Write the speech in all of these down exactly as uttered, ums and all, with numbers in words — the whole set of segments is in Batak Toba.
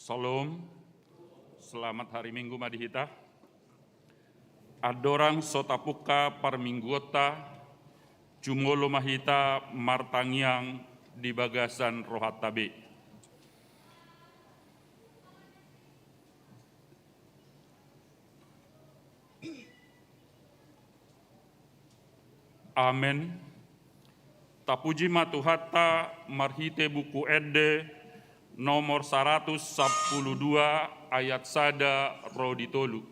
Shalom. Selamat hari Minggu ma di hita. Andorang so tapungka parmingguonta, jumolo ma hita martangiang di bagasan rohanta be. Amen. Tapuji ma Tuhanta marhite Buku Ende nomor saratus sampulu dua, ayat sada ro di tolu.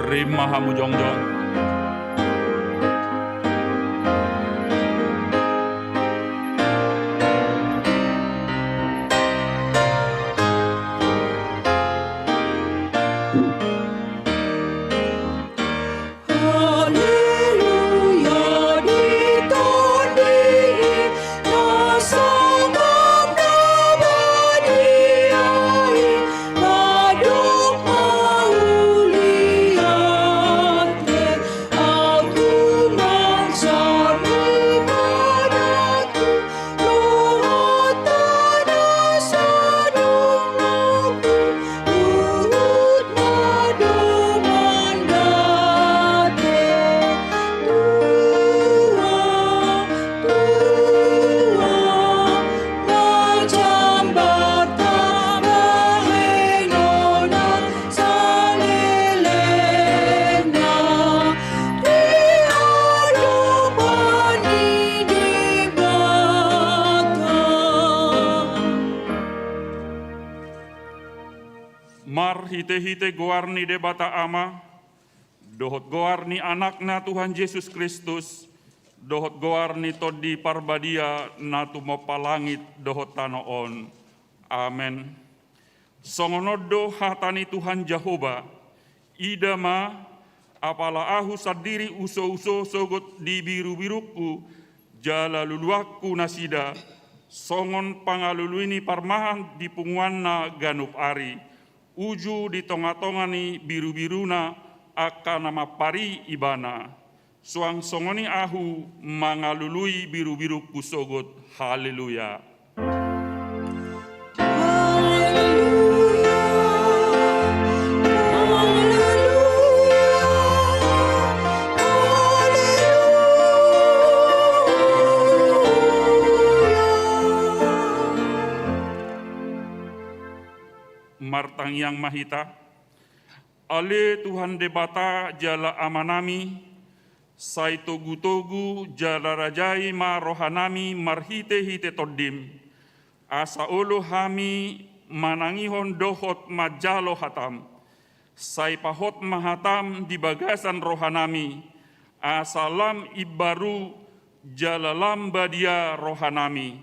Rima hamu jongjong. Marhite-hite goar ni Debata Ama, dohot goar ni Anakna Tuhan Jesus Kristus, dohot goar ni Tondi Parbadia na tumompa langit dohot tano on. Amen. Songon on do hata ni Tuhan Jahowa: Ida ma, apala ahu sandiri uso-uso sogot di biru-birungku, jala luluanku nasida, songon pangalului ni parmahan di punguanna ganup ari. Uju di tongatonga ni birubiruna angka na mampar i ibana. Suang songon i ahu mangalului birubirungku sogot. Haleluya. Haleluya, haleluya, haleluya. Martangiang ma hita. Ale Tuhan Debata jala Amanami, sai togutogu jala rajai ma rohanami marhitehite Tondim, asa olo hami manangihon dohot manjalo hataM. Sai pahot ma hataM di bagasan rohanami, asa lam imbaru jala lam badia rohanami.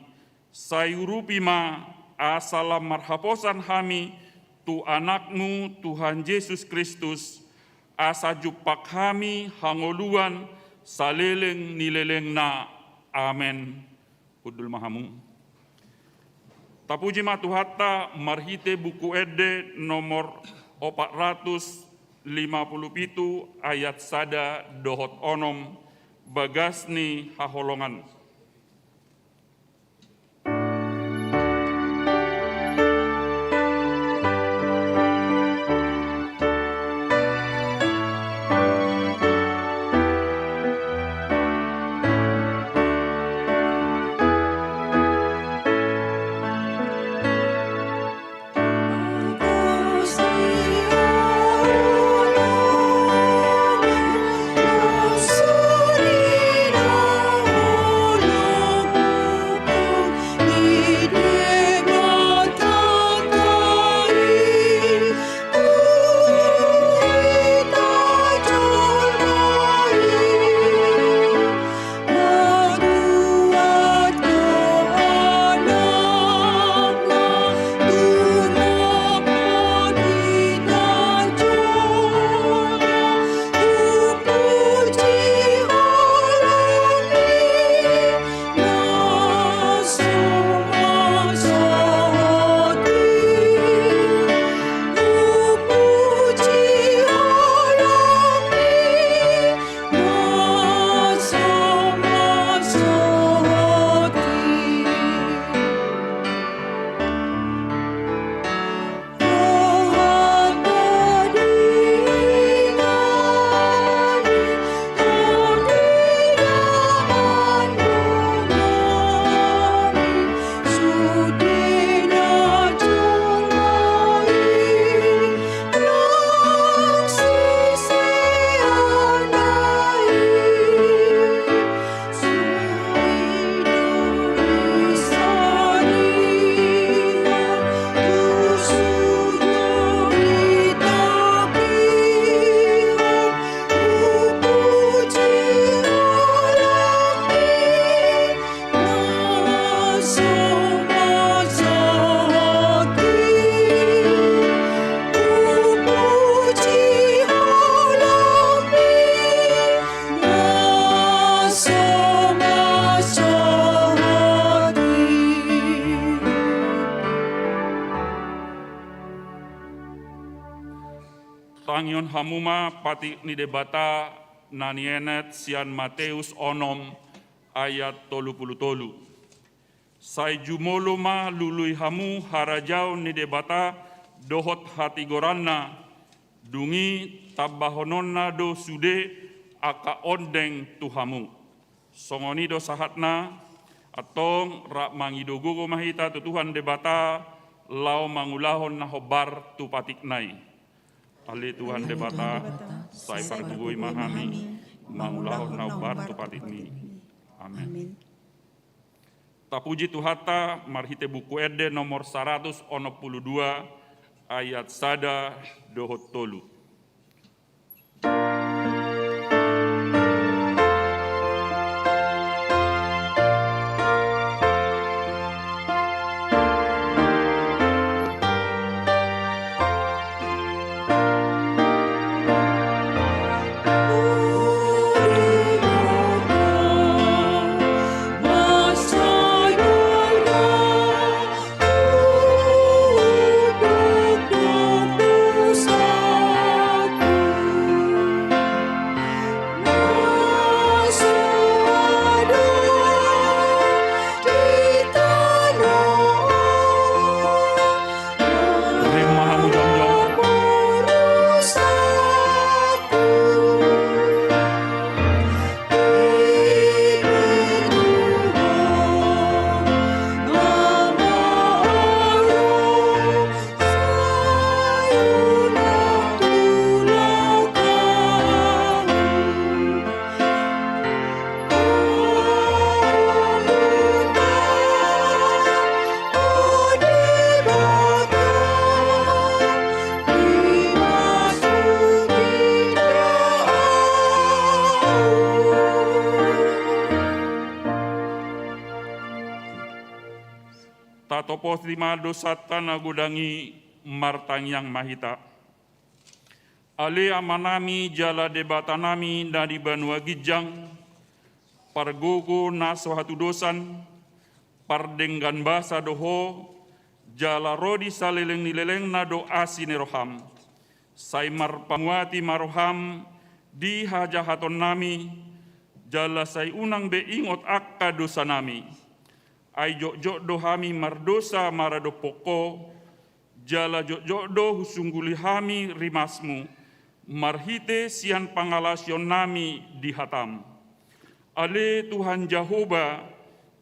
Sai urupi ma, asa lam marhaposan hami tu AnakMu Tuhan Jesus Kristus, asa jumpang hami hangoluan saleleng ni lelengna. Amen. Hundul ma hamu. Tapuji ma Tuhanta marhite Buku Ende nomor opat ratus lima puluh pitu ayat sada dohot onom, bagas ni haholongan. Tangihon hamu ma patik ni Debata na nienet sian Mateus onom ayat tolu pulu tolu. Sai jumolo ma lului hamu harajaon ni Debata dohot hatigoranna, dung i tambahononna do sude angka ondeng tu hamu. Songon i do sahatna. Antong rap mangido gogo ma hita tu Tuhan Debata laho mangulahon na hombar tu patikna i. Ale Tuhan Debata, sai pargogoi ma hami mangulahon na hombar tu patikmi. Amen. Tapuji Tuhanta marhite Buku Ende nomor saratus onom pulu dua ayat sada dohot tolu. Topoti ma dosanta na godang i, martangiang ma hita. Ale Amanami jala Debatanami na di banua ginjang, pargogo na so hatudosan, pardenggan basa do Ho, jala ro di saleleng ni lelengna do asi ni roham. Sai marpanguati ma roham di hajahatonnami, jala sai unang be ingot angka dosanami. Ai jotjot do hami mardosa maradophon Ho, jala jotjot do husungguli hami rimasmu, marhite sian pangalaosionnami di hatam. Ale Tuhan Jahowa,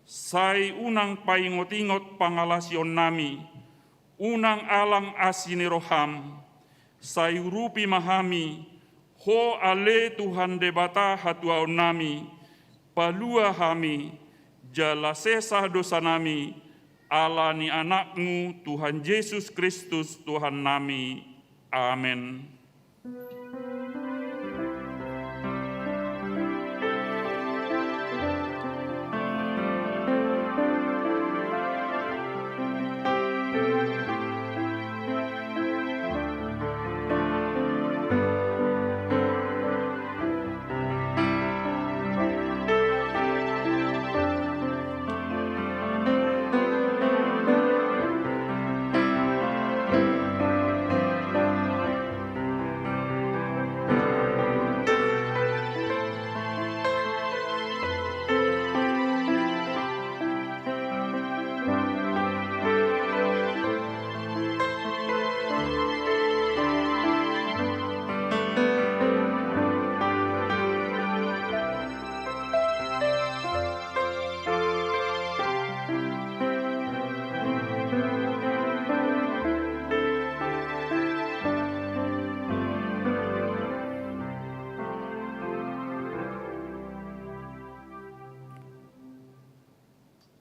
sai unang paingotingot pangalaosionnami, unang alang asi ni roham, sai urupi ma hami, Ho ale Tuhan Debata hatuaonnami, palua hami, jala sesa dosanami, ala ni Anakmu Tuhan Jesus Kristus Tuhannami. Amen.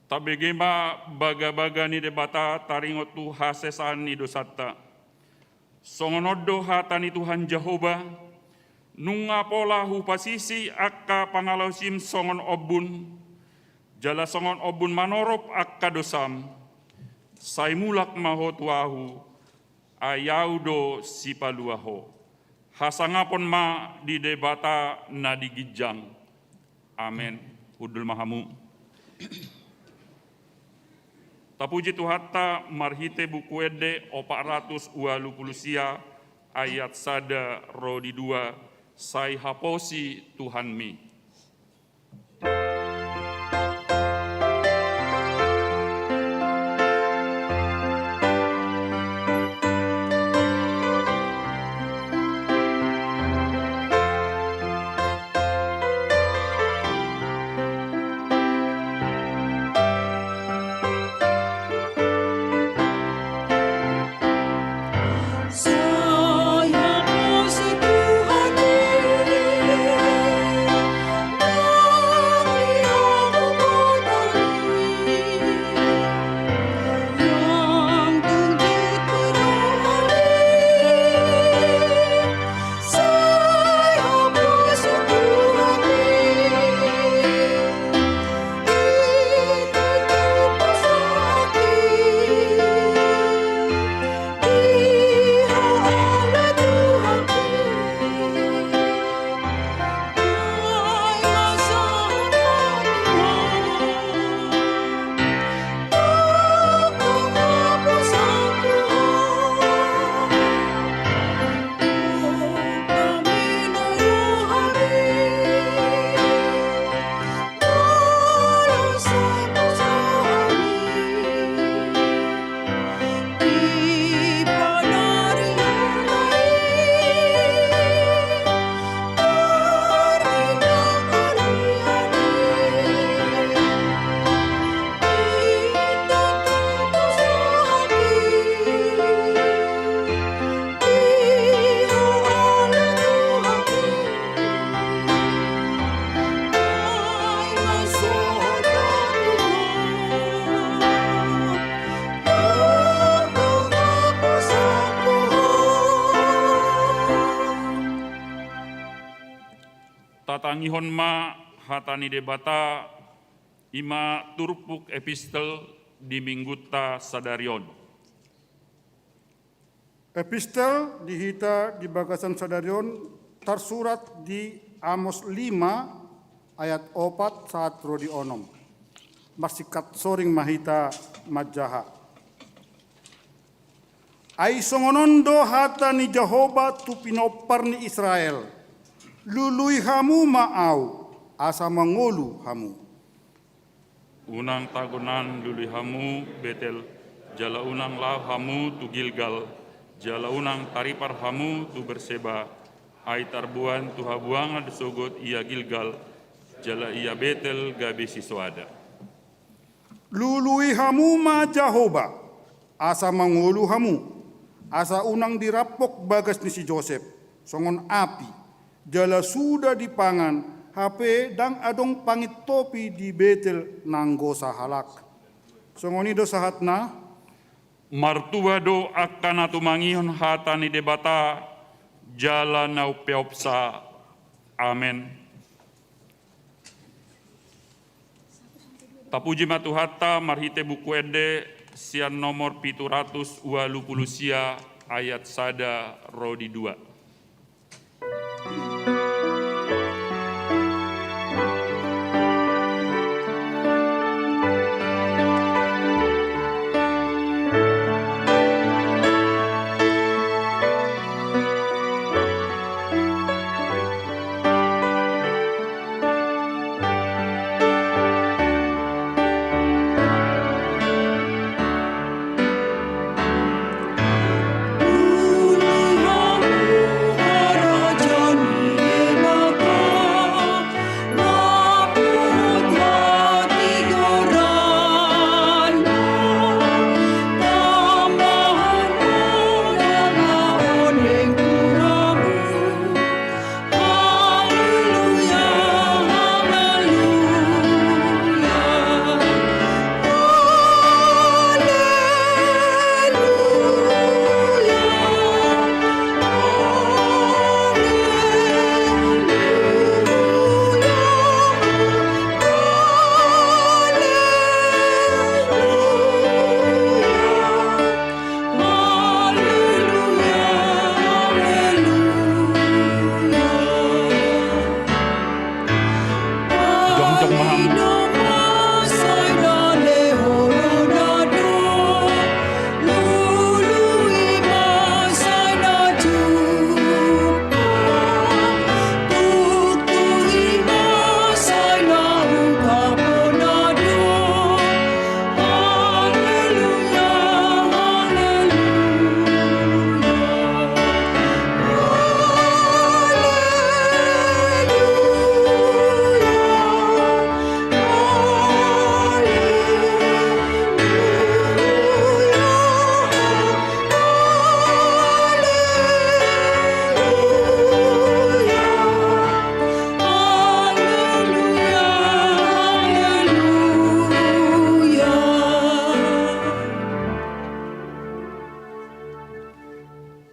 Tabege ma bagabaga ni Debata taringot tu hasesaan ni dosanta. Songon on do hata ni Tuhan Jahowa: Nunga pola hupasisi angka pangalaosim songon ombun, jala songon ombun manorop angka dosam, sai mulak ma ho tu Ahu, ai Ahu do sipalua ho. Hasangapon ma di Debata na di ginjang. Amen. Hundul ma hamu. Tapuji Tuhanta marhite Buku Ende opat ratus ualu pulu sia, ayat sada ro di dua. Sai haposi Tuhanmi. Tatangihon ma hata ni Debata. I ma turpuk epistel di minggunta sadari on. Epistel di hita di bagasan sadari on tarsurat di Amos lima ayat opat sahat ro di onom. Marsingkat soring ma hita manjaha. Ai songon on do hata ni Jahowa tu pinompar ni Israel: Lului hamu ma Ahu, asa mangolu hamu. Unang tagonan lului hamu Betel, jala unang laho hamu tu Gilgal, jala unang taripar hamu tu Berseba, ai tarboan tu habuangan do sogot ia Gilgal, jala ia Betel gabe sisoada. Lului hamu ma Jahowa, asa mangolu hamu, asa unang dirampok bagas ni si Josep songon api, jala suda dipangan, hape ndang adong pangintopi di Betel nanggo sahalak. Songon i do sahatna. Martua do angka na tumangihon hata ni Debata jala na umpeopsa. Amen. Tapuji ma Tuhanta marhite Buku Ende sian nomor pitu ratus ualu pulu sia ayat sada ro di dua.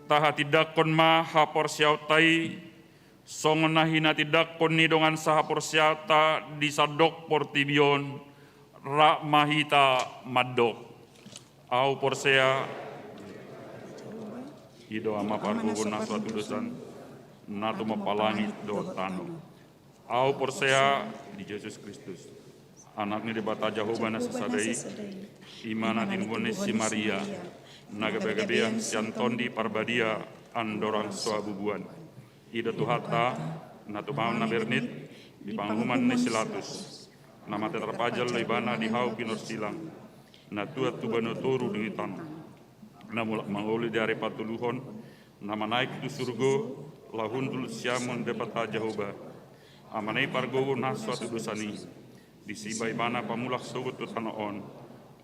Tahatindangkon ma haporseaonta i, songon na hinatindangkon ni dongan sahaporseaonta di sandok portibi on, rap ma hita mandok. Ahu porsea, i do Ama pargogo na so hatudosan, na tumompa langit dohot tano. Ahu porsea di Jesus Kristus, Anak ni Debata Jahowa na sasada i, i ma na tinubuan ni si Maria, na gabegabean sian Tondi Parbadia andorang so habubuan. I do Tuhanta, na tumaon na bernit di panguhuman ni si Latus, na mate tarpajal do Ibana di hau pinorsilang, na tuat tu banua toru di tano, na mulak mangolu di ari patoluhon, na manaek tu surgo, laho hundul sian Debata Jahowa, Amana i pargogo na so hatudosan i. Disi ma Ibana pamulak sogot tu tano on,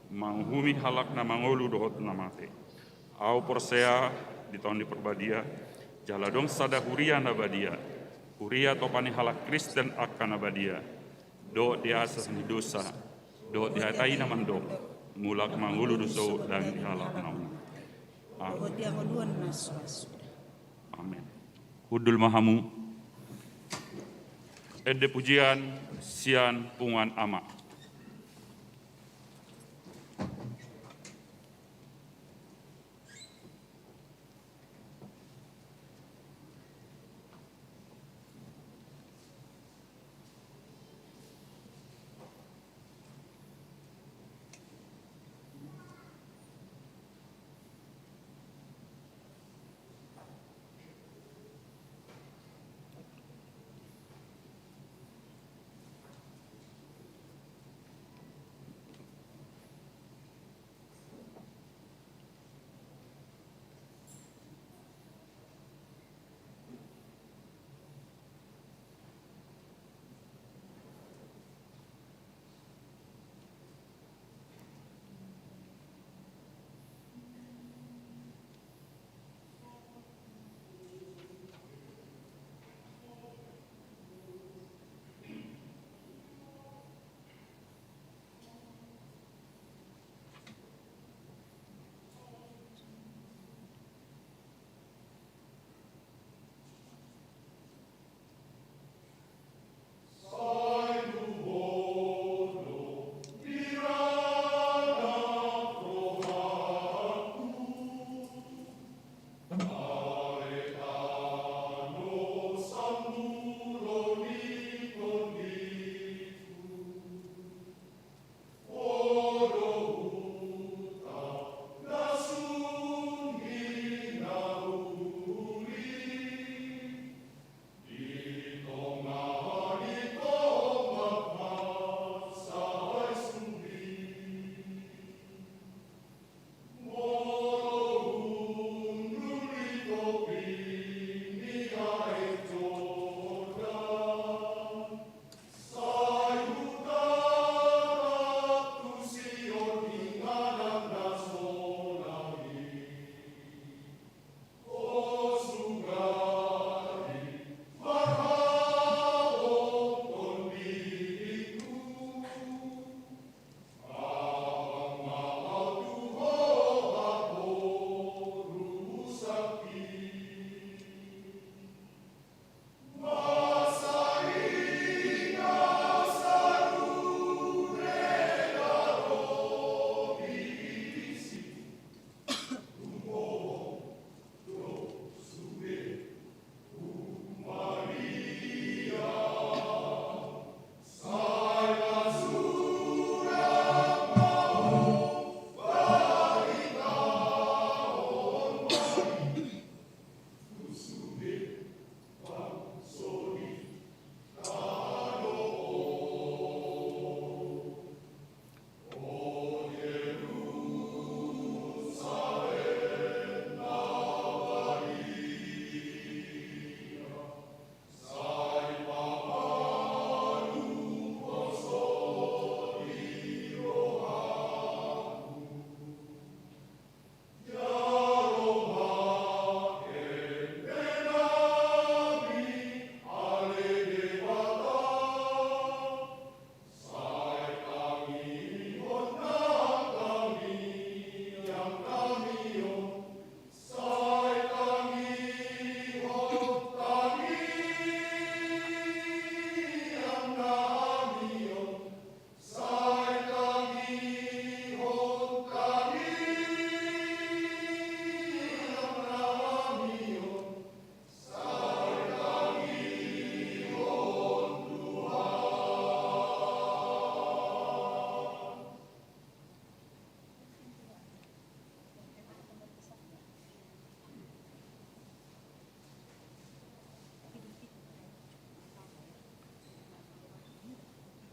manguhumi halak na mangolu dohot na mate. Ahu porsea di Tondi Parbadia, jala adong sada huria na badia, huria topa ni halak Kristen angka na badia, dohot di asa ni dosa, dohot di hata i na mandok, mulak mangolu do sogot dang di halak na mate. Amen. Dohot di hangoluan na so hasuhuton. Amen. Hundul ma hamu. Ende pujian sian punguan Ama.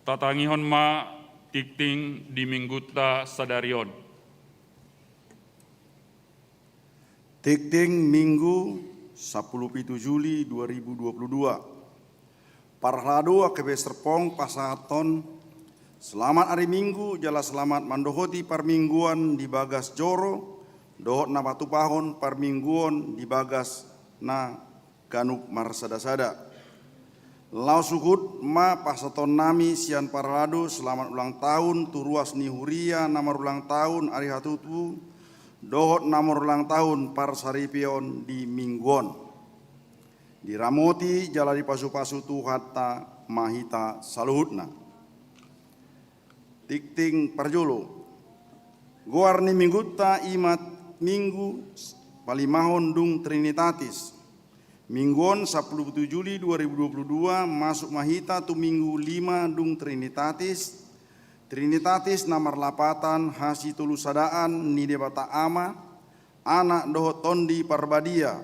Tatangihon ma tingting di Minggunta sadari on. Tingting Minggu, sampulu pitu Juli dua ribu dua puluh dua. Parhalado, H K B P Serpong pasahathon selamat ari Minggu jala selamat mandohoti parmingguon di bagas joro dohot na patupahon parmingguon di bagas na ganup marsadasada. Laos huhut ma pasahatonnami sian parhalado selamat ulang tahun tu ruas ni huria na marulang tahun ari hatutu dohot na marulang tahun parsaripeon di Minggu on. Diramoti jala dipasupasu Tuhanta ma hita saluhutna. Tingting parjolo. Goar ni Minggunta i ma Minggu palimahon dung Trinitatis. Minggu on, sampulu pitu Juli dua ribu dua puluh dua, masuk ma hita tu Minggu lima dung Trinitatis. Trinitatis na marlapatan hasitolusadaan ni Debata Ama, Anak dohot Tondi Parbadia.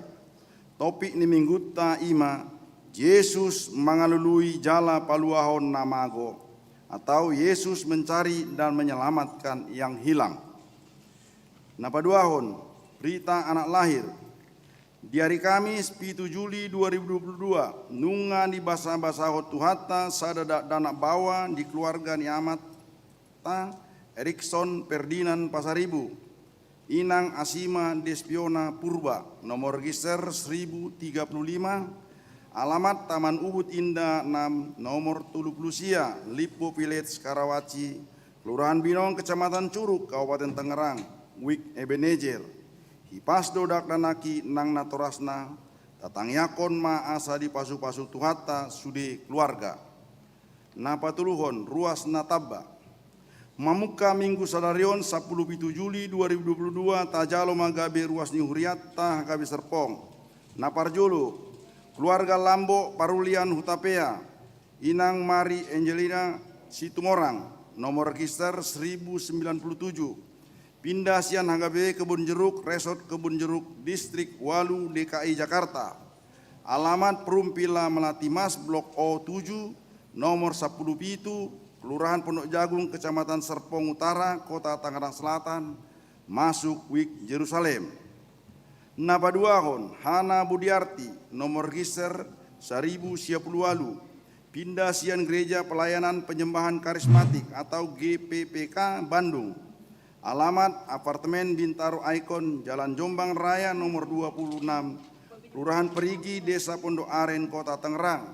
Topik ni Minggunta i ma Jesus mangalului jala paluahon na mago, atau Yesus mencari dan menyelamatkan yang hilang. Na paduahon, Rita anak lahir. Di ari Kamis, pitu Juli dua ribu dua puluh dua, nunga dibasabasahon Tuhanta sada dakdanak baoa di keluarga ni amanta Erikson Ferdinand Pasaribu, inang Asima Despiona Purba, nomor register seribu tiga puluh lima, alamat Taman Ubud Indah enam, nomor tolu puluh sia, Lippo Village, Karawaci, Kelurahan Binong, Kecamatan Curug, Kabupaten Tangerang, Wijk Ebenezer. Hipas do dakdanak i nang natorasna, tatangiangkon ma asa dipasupasu Tuhanta sude keluarga. Na patoluhon, ruas na tamba. Mamungka Minggu sadari on, sampulu pitu Juli dua ribu dua puluh dua, tajalo ma gabe ruas ni hurianta H K B P Serpong. Na parjolo, keluarga Lambo Parulian Hutapea, inang Mari Angelina Situmorang, nomor register seribu sembilan puluh tujuh, pinda sian H K B P Kebun Jeruk, Resort Kebun Jeruk, Distrik ualu, D K I Jakarta. Alamat Perumpila Melati Mas, Blok O tujuh, nomor sampulu pitu, Kelurahan Pondok Jagung, Kecamatan Serpong Utara, Kota Tangerang Selatan, masuk Wijk Jerusalem. Na paduahon, Hana Budiarti, nomor register seribu sia puluh ualu, pinda sian Gereja Pelayanan Penyembahan Karismatik atau G P P K Bandung. Alamat Apartemen Bintaro Icon, Jalan Jombang Raya nomor dua puluh enam, Kelurahan Perigi, Desa Pondok Aren, Kota Tangerang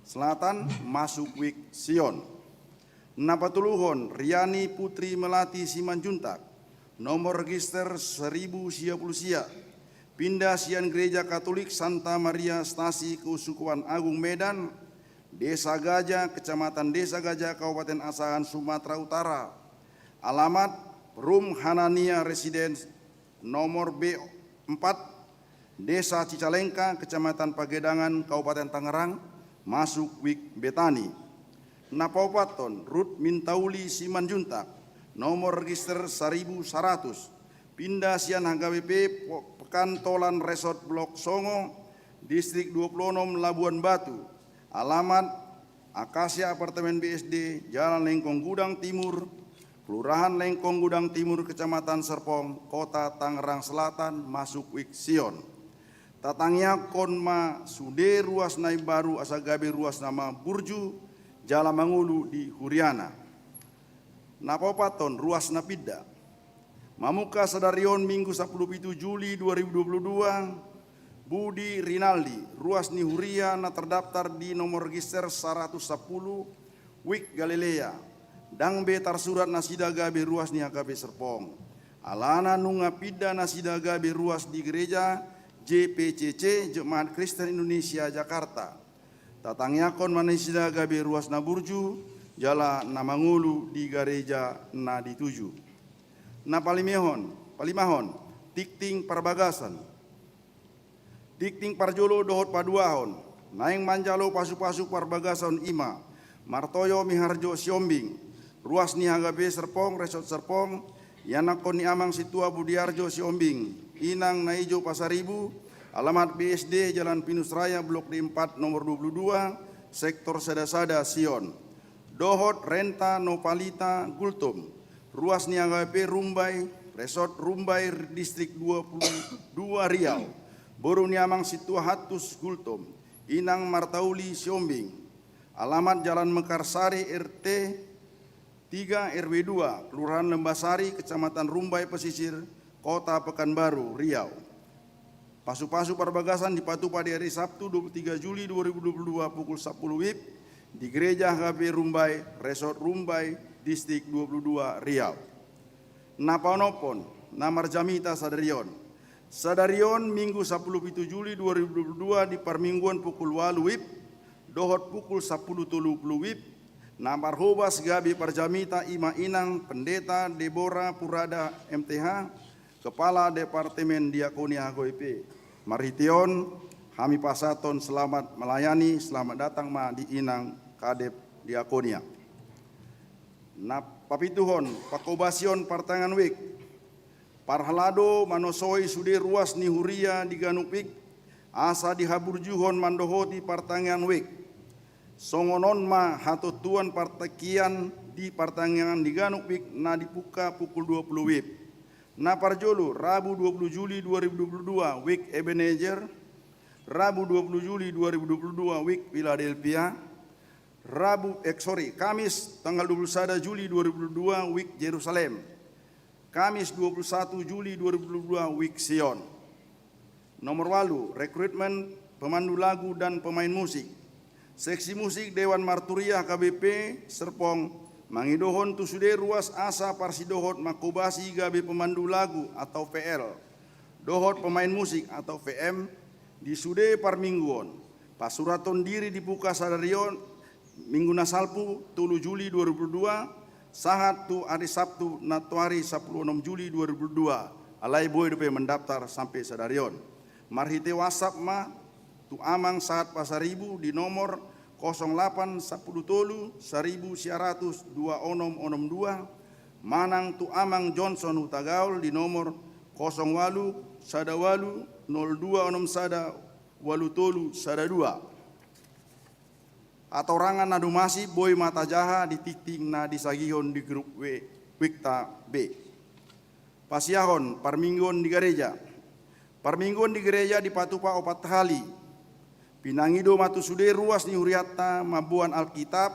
Selatan, masuk Wijk Sion. Na patoluhon, Riani Putri Melati Simanjuntak, nomor register seribu sia puluh sia, pinda sian Gereja Katolik Santa Maria Stasi Keuskupan Agung Medan, Desa Gaja, Kecamatan Desa Gaja, Kabupaten Asahan, Sumatera Utara. Alamat Rum Hanania Residence, nomor B empat, Desa Cicalengka, Kecamatan Pagedangan, Kabupaten Tangerang, masuk Wijk Betani. Na paopathon, Rut Mintauli Simanjuntak, nomor register seribu seratus, pinda sian H K B P Po-, Pekantolan Resort Blok Songo, Distrik dua puluh enam, Labuan Batu. Alamat Akasia Apartemen B S D, Jalan Lengkong Gudang Timur, Kelurahan Lengkong Gudang Timur, Kecamatan Serpong, Kota Tangerang Selatan, masuk Wijk Sion. Tatangiangkon ma sude ruas na imbaru asa gabe ruas na ma burju jala mangolu di huriana. Na paopathon, ruas na pinda. Mamungka sadari on, Minggu sampulu pitu Juli dua ribu dua puluh dua, Budi Rinaldi, ruas ni huria na terdaftar di nomor register saratus sampulu, Wijk Galilea, ndang be tarsurat nasida gabe ruas ni H K B P Serpong. Alana nunga pinda nasida gabe ruas di gereja J P C C, Jemaat Kristen Indonesia Jakarta. Tatangiangkon ma nasida gabe ruas na burju jala na mangolu di gareja na dituju. Na palimehon, palimahon, tingting parbagason. Tingting parjolo dohot paduahon, naeng manjalo pasupasu parbagason i ma Martoyo Miharjo Siombing, ruas ni H K B P Serpong, Resort Serpong, ianakhon ni Amang Sintua Budiarjo Siombing, Inang Naijo Pasaribu, alamat B S D, Jalan Pinus Raya, Blok D empat, nomor dua puluh dua, Sektor Sada-sada, Sion. dohot Renta Nopalita Gultom, ruas ni H K B P Rumbai, Resort Rumbai, Distrik dua puluh dua Riau, boru ni Amang Sintua Hatus Gultom, Inang Martauli Siombing, alamat Jalan Mekarsari, R T tiga, R W dua, Kelurahan Lembah Sari, Kecamatan Rumbai Pesisir, Kota Pekanbaru, Riau. Pasu-pasu parbagasan dipatupa di hari Sabtu, dua puluh tiga Juli dua ribu dua puluh dua, pukul sepuluh WIB, di Gereja H K B Rumbai, Resort Rumbai, Distrik dua puluh dua, Riau. Na paonomhon, na marjamita sadari on. Sadari on, Minggu, sepuluh pitu Juli dua ribu dua puluh dua, di parmingguon pukul ualu WIB dohot pukul sepuluh tolu puluh WIB, na marhobas gabe parjamita i ma Inang Pendeta Debora Purada, M T H, Kepala Departemen Diakonia H K B P. Marhite on, hami pasahathon selamat melayani, selamat datang ma di Inang Kadep Diakonia. Na papituhon, pangkobasion partangiangan wijk. Parhalado manosoi sude ruas ni huria di ganup wijk, asa dihaburjuhon mandohoti partangiangan wijk. Songon on ma hatontuan partingkian di partangiangan di ganup wijk na dibuka pukul dua puluh WIB. Na parjolo, Rabu dua puluh Juli dua ribu dua puluh dua, wijk Ebenezer, Rabu dua puluh Juli dua ribu dua puluh dua, wijk Philadelphia, Rabu, eh, sorry, Kamis tanggal dua puluh sada Juli dua ribu dua puluh dua, wijk Jerusalem, Kamis dua puluh satu Juli dua ribu dua puluh dua, wijk Sion. Nomor ualu, rekrutmen pemandu lagu dan pemain musik. Seksi musik Dewan Marturia H K B P Serpong mangidohon tu sude ruas asa parsidohot manghobasi gabe pemandu lagu atau P L, dohot pemain musik atau P M di sude parmingguon. Pasurathon diri dibuka sadari on, Minggu na salpu, tolu Juli dua ribu dua puluh dua, sahat tu ari Sabtu, nantoari, sampulu onom Juli dua ribu dua puluh dua. Alai boi dope mandaptar sampe sadari on. Marhite WhatsApp ma tu Amang Sahat Pasaribu di nomor kosong lapan sampulu tolu saribu sia ratus dua onom onom dua, manang tu Amang Johnson Hutagaol di nomor kosong ualu sada ualu nol dua onom sada ualu tolu sada dua. Hatorangan na dumasi boi ma tajaha di tingting na disagihon di grup W, wijk ta B. Pasiahon parmingguon di gareja. Parmingguon di gareja dipatupa opat hali. Pinangido ma tu sude ruas ni hurianta mamboan Alkitab,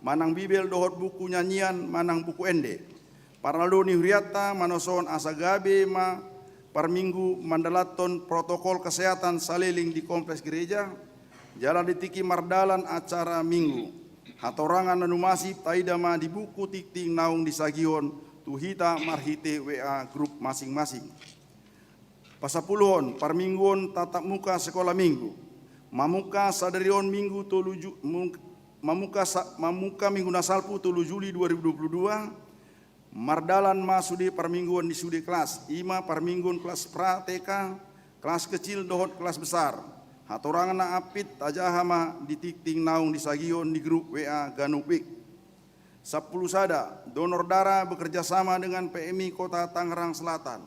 manang Bibel dohot buku nyanyian, manang buku ende. Parhalado ni hurianta manosohon asa gabe ma parminggu mandalanhon protokol kesehatan saleleng di kompleks gareja, jala di tingki mardalan acara Minggu. Hatorangan na dumasi taida ma di buku tingting naung disagihon tu hita marhite W A grup masing-masing. Pasampuluhon, parmingguon tatap muka sekolah Minggu. Mamuka sadari on Minggu tolu Ju-, mung-, mamuka sa-, mamuka Minggu na salpu tolu Juli dua ribu dua puluh dua, mardalan ma sude parmingguon di sude kelas, i ma parmingguon kelas pra T K, kelas kecil dohot kelas besar. Hatorangan na ampit tajaha ma di tingting naung disagihon di grup W A ganup wijk. Sampulu sada, donor darah bekerja sama dengan P M I Kota Tangerang Selatan.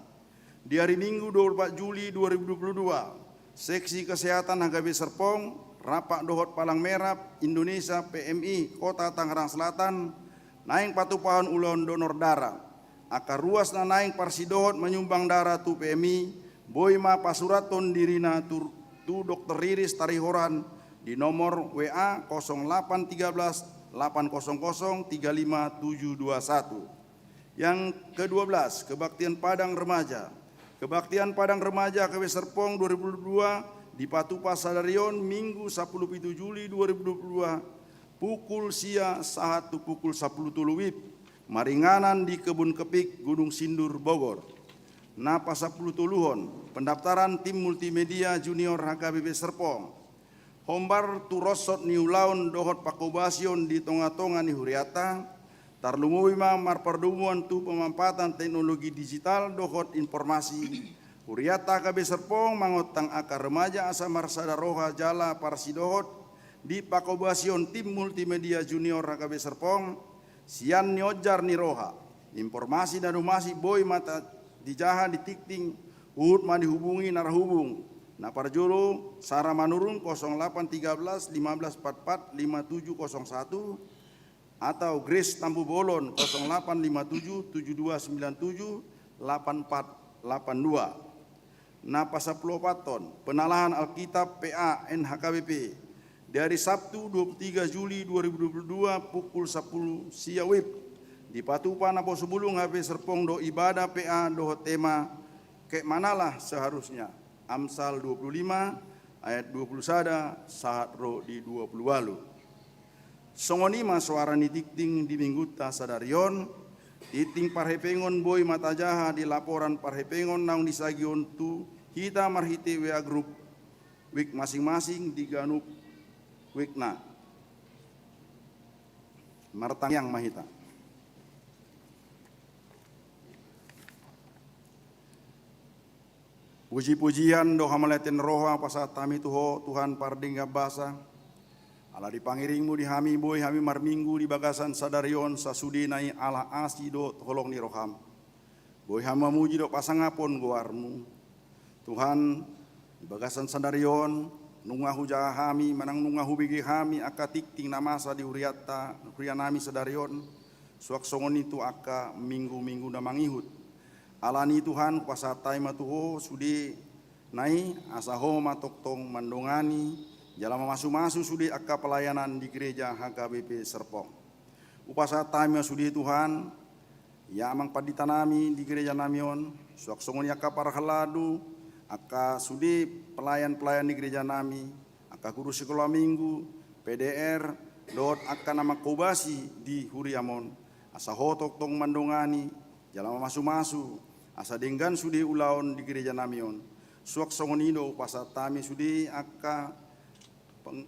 Di hari Minggu dua puluh empat Juli dua ribu dua puluh dua, Seksi Kesehatan H K B Serpong, rap dohot Palang Merah Indonesia P M I Kota Tangerang Selatan, naeng patupahon ulaon donor darah. Angka ruas na naeng parsidohot manyumbang darah tu P M I, boi ma pasurathon dirina tu, tu Dokter Riris Tarihoran di nomor W A kosong lapan tiga belas lapan kosong kosong tiga lima tujuh dua satu. Yang kedua belas, kebaktian Padang Remaja. Kebaktian Padang Remaja H K B Serpong dua ribu dua puluh dua dipatupa sadari on Minggu sampulu pitu Juli dua ribu dua puluh dua, pukul sia sahat tu pukul sampulu tolu WIB, maringanan di Kebun Kepik Gunung Sindur, Bogor. Na pasampulu toluhon, pendaftaran tim multimedia junior H K B P Serpong. Hombar tu ronsot ni ulaon dohot pangkobasion di tonga-tonga ni hurianta, tarlumobi ma marpardomuan tu pemampatan teknologi digital dohot informasi. Hurianta H K B Serpong mangontang angka remaja asa marsada roha jala parsidohot di pangkobasion tim multimedia junior H K B Serpong, sian nionjar ni roha. Informasi na dumasi boi ma ta-, dijaha di tingting, huhut ma dihubungi narhubung. Na parjolo, Sara Manurung, kosong lapan tiga belas lima belas empat empat lima tujuh kosong satu, atau Grace Tampubolon, kosong delapan lima tujuh tujuh dua sembilan tujuh delapan empat delapan dua. Na pasampuluopathon, penalahan Alkitab P A N H K B P, di hari Sabtu dua puluh tiga Juli dua ribu dua puluh dua pukul sapuluh sia WIB. Dipatupa naposobulung H P Serpong do ibadah P A dohot tema Kemanalah Seharusnya, Amsal dua puluh lima ayat dua puluh sada sahat ro di dua puluh ualu. Songon i ma soara ni tingting di minggunta sadari on. Tingting parhepengon boi ma tajaha di laporan parhepengon naung disagihon tu hita marhite W A grup, wik masing-masing di ganup wikna. Martangiang ma hita. Puji-pujian dohot hamauliateon roha pasahat hami tu Ho, Tuhan pardenggan basa. Ala di pangiringMu di hami, boi hami marminggu di bagasan sadari on sasudena i ala asi dohot holong ni rohaM. Boi hami mamuji dohot pasangapon goarMu. Tuhan, di bagasan sadari on, nunga hujaha hami, manang nunga hubege hami angka tingting na masa di hurianta, hurianami sadari on, suang songon i tu angka minggu-minggu na mangihut. Alani Tuhan, hupasahat hami ma tu Ho sudena i, asa Ho ma tongtong mandongani jala mamasu-masu sude angka pelayanan di gereja H K B P Serpong. Hupasahat hami ma sude Tuhan, ia amang panditanami di gerejanami on, suang songon i angka parhalado, angka sude pelayan-pelayan di gerejanami, angka guru sikola minggu, P D R, dohot angka na manghobasi di huriaM on, asa Ho tongtong mandongani jala mamasu-masu, asa denggan sude ulaon di gerejanami on. Suang songon i do hupasahat hami sude angka peng-,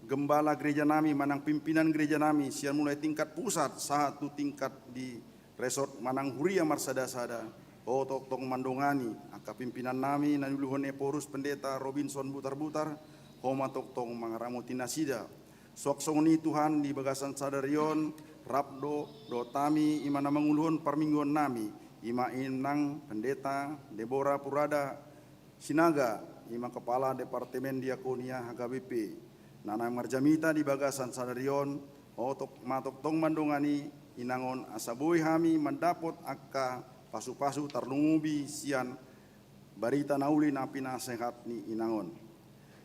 gembala gerejanami manang pimpinan gerejanami, sian mulai tingkat pusat sahat tu tingkat di resort manang huria marsada-sada. Ho tongtong mandongani angka pimpinannami na niuluhon Ephorus Pendeta Robinson Butarbutar, Ho ma tongtong mangaramoti nasida. Suang songon i Tuhan, di bagasan sadari on, rap do dohot hami i ma na manguluhon parmingguannami, i ma inang Pendeta Deborah Purada Sinaga, i ma kepala Departemen Diakonia H K B P, na naeng marjamita di bagasan sadari on. Ho tok-, ma tongtong mandongani inang on, asa boi hami mandapot angka pasu-pasu tarlumobi sian barita na uli na pinasehat ni inang on.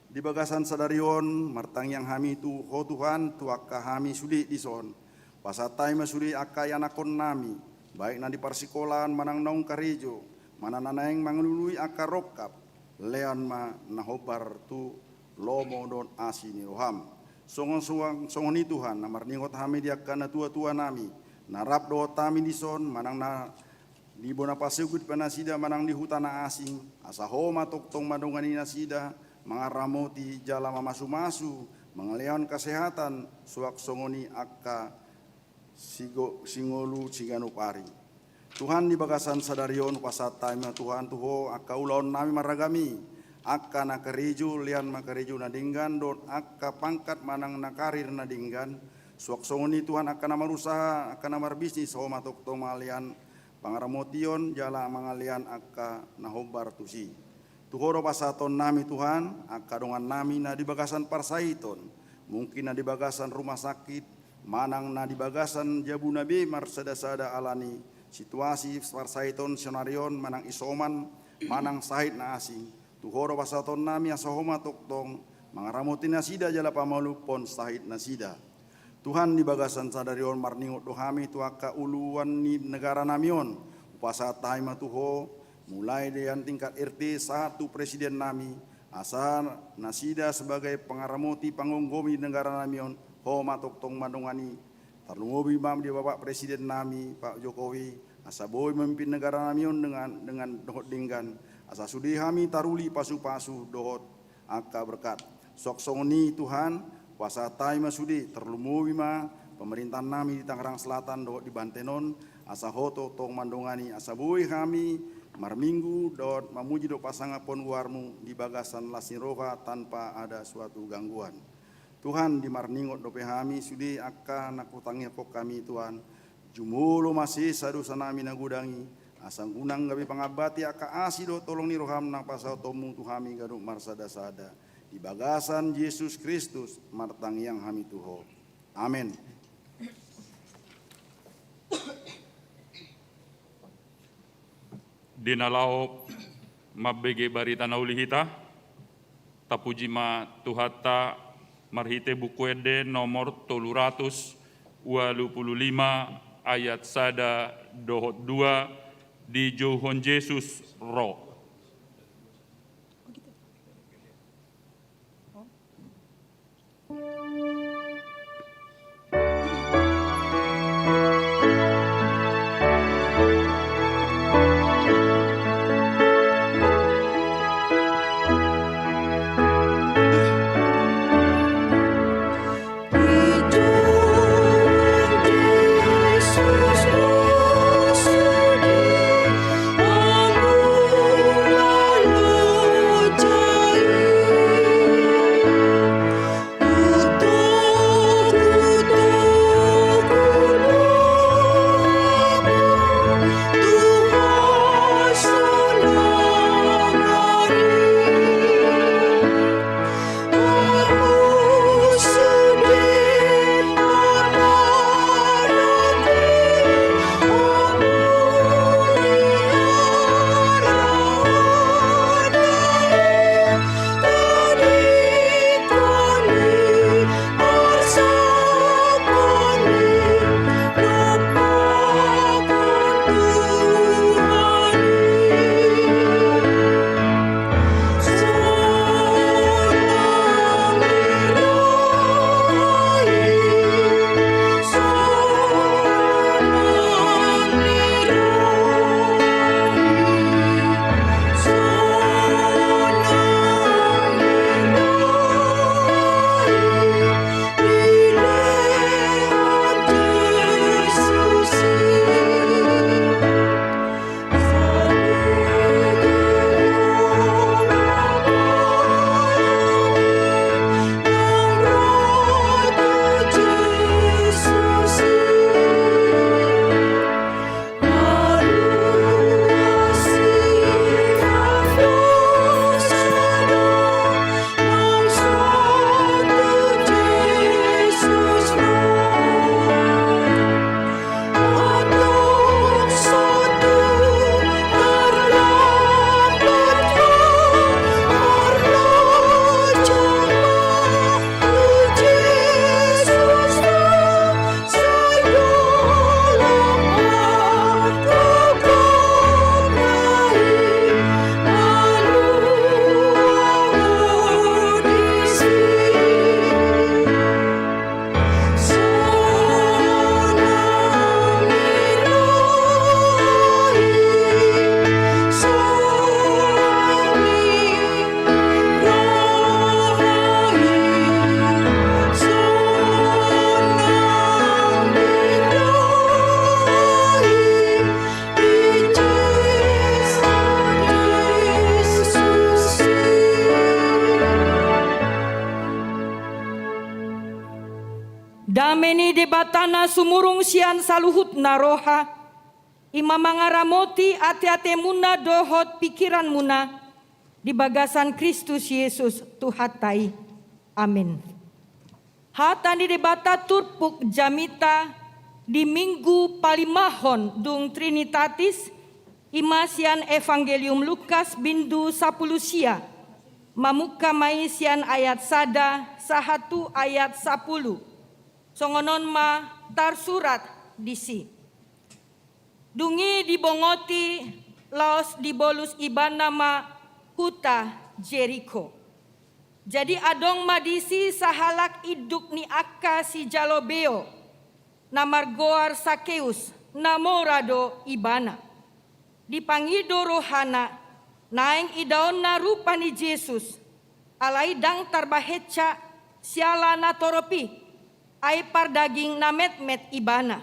Di bagasan sadari on, martangiang hami tu Ho Tuhan, tu angka hami sude dison. Pasahat hami ma sude angka ianakhonnami, baik na di parsikolaan manang naung karejo, manang na naeng mangalului angka rongkap, lehon ma na hombar tu lomo dohot asi ni rohaM. Songon, songon, songon i Tuhan, na marningot hami di angka natua-tuanami, na rap dohot hami dison, manang na di bona pasogit pe nasida manang di huta na asing, asa Ho ma tongtong mandongani nasida, mangaramoti jala mamasu-masu, mangalehon kesehatan, suang songon i angka sigo-, singolu siganup ari. Tuhan, di bagasan sadari on hupasahat hami ma Tuhan tu Ho angka ulaonnami marragam i, angka na karejo, lehon ma karejo na denggan, dohot angka pangkat manang na karir na denggan, suang songon i Tuhan angka na marusaha, angka na marbisnis, Ho ma tongtong mangalehon pangaramotion jala mangalehon angka na hombar tusi. Tu Ho do pasahatonnami Tuhan, angka dongannami na di bagasan parsahiton, mungkin na di bagasan rumah sakit, manang na di bagasan jabuna be marsada-sada alani situasi parsahiton saonari on, manang isoman, manang sahit na asing. Tu Ho do pasahatonnami asa Ho ma tongtong mangaramoti nasida jala pamalumhon sahit nasida. Tuhan, di bagasan sadari on marningot do hami tu angka uluan ni negaranami on. Hupasahat hami ma tu Ho, mulai dengan tingkat R T sahat tu presidennami, asa nasida sebagai pangaramoti panggomgomi negaranami on, Ho ma tongtong mandongani. Tarlumobi ma di Bapak Presidennami, Pak Jokowi, asa boi memimpin negaranami on dengan, dengan dohot denggan, asa sude hami taruli pasu-pasu dohot angka berkat. Suang songon i Tuhan, hupasahat hami ma sude, tarlumobi ma pemerintannami di Tangerang Selatan dohot di Banten on, asa Ho tongtong mandongani, asa boi hami marminggu dohot mamuji dohot pasangaphon goarMu di bagasan las ni roha tanpa ada suatu gangguan. Tuhan, di marningot dope hami sude angka na hutangiangkon hami Tuhan, jumolo ma sesa dosanami na godang i, asa unang gabe pangambati angka asi dohot holong ni rohaM na pasahatonMu tu hami ganup marsada-sada. Di bagasan Jesus Kristus martangiang hami tu Ho. Amen. Di na laho mambege barita na uli hita, tapuji ma Tuhanta marhite Buku Ende nomor tolu ratus ualu pulu lima ayat sada dohot dua, dijouhon Jesus ro. Dame ni Debata na sumurung sian saluhutna roha, i ma mangaramoti ateatemuna dohot pingkiranmuna di bagasan Kristus Jesus Tuhanta i. Amen. Hata ni Debata turpuk jamita di Minggu palimahon dung Trinitatis, i ma sian Evangelium Lukas bindu sapuluh sia, mamungka ma i sian ayat sada sahat tu ayat sapuluh. Songon on ma tarsurat disi. Dung i dibongoti laos dibolus ibana ma huta Jeriko. Jadi adong ma disi sahalak induk ni angka sijalo beo, na margoar Sakeus, na mora do ibana. Dipangido rohana, naeng idaonna rupa ni Jesus, alai ndang tarbahensa siala na torop i, ai pardaging na metmet ibana.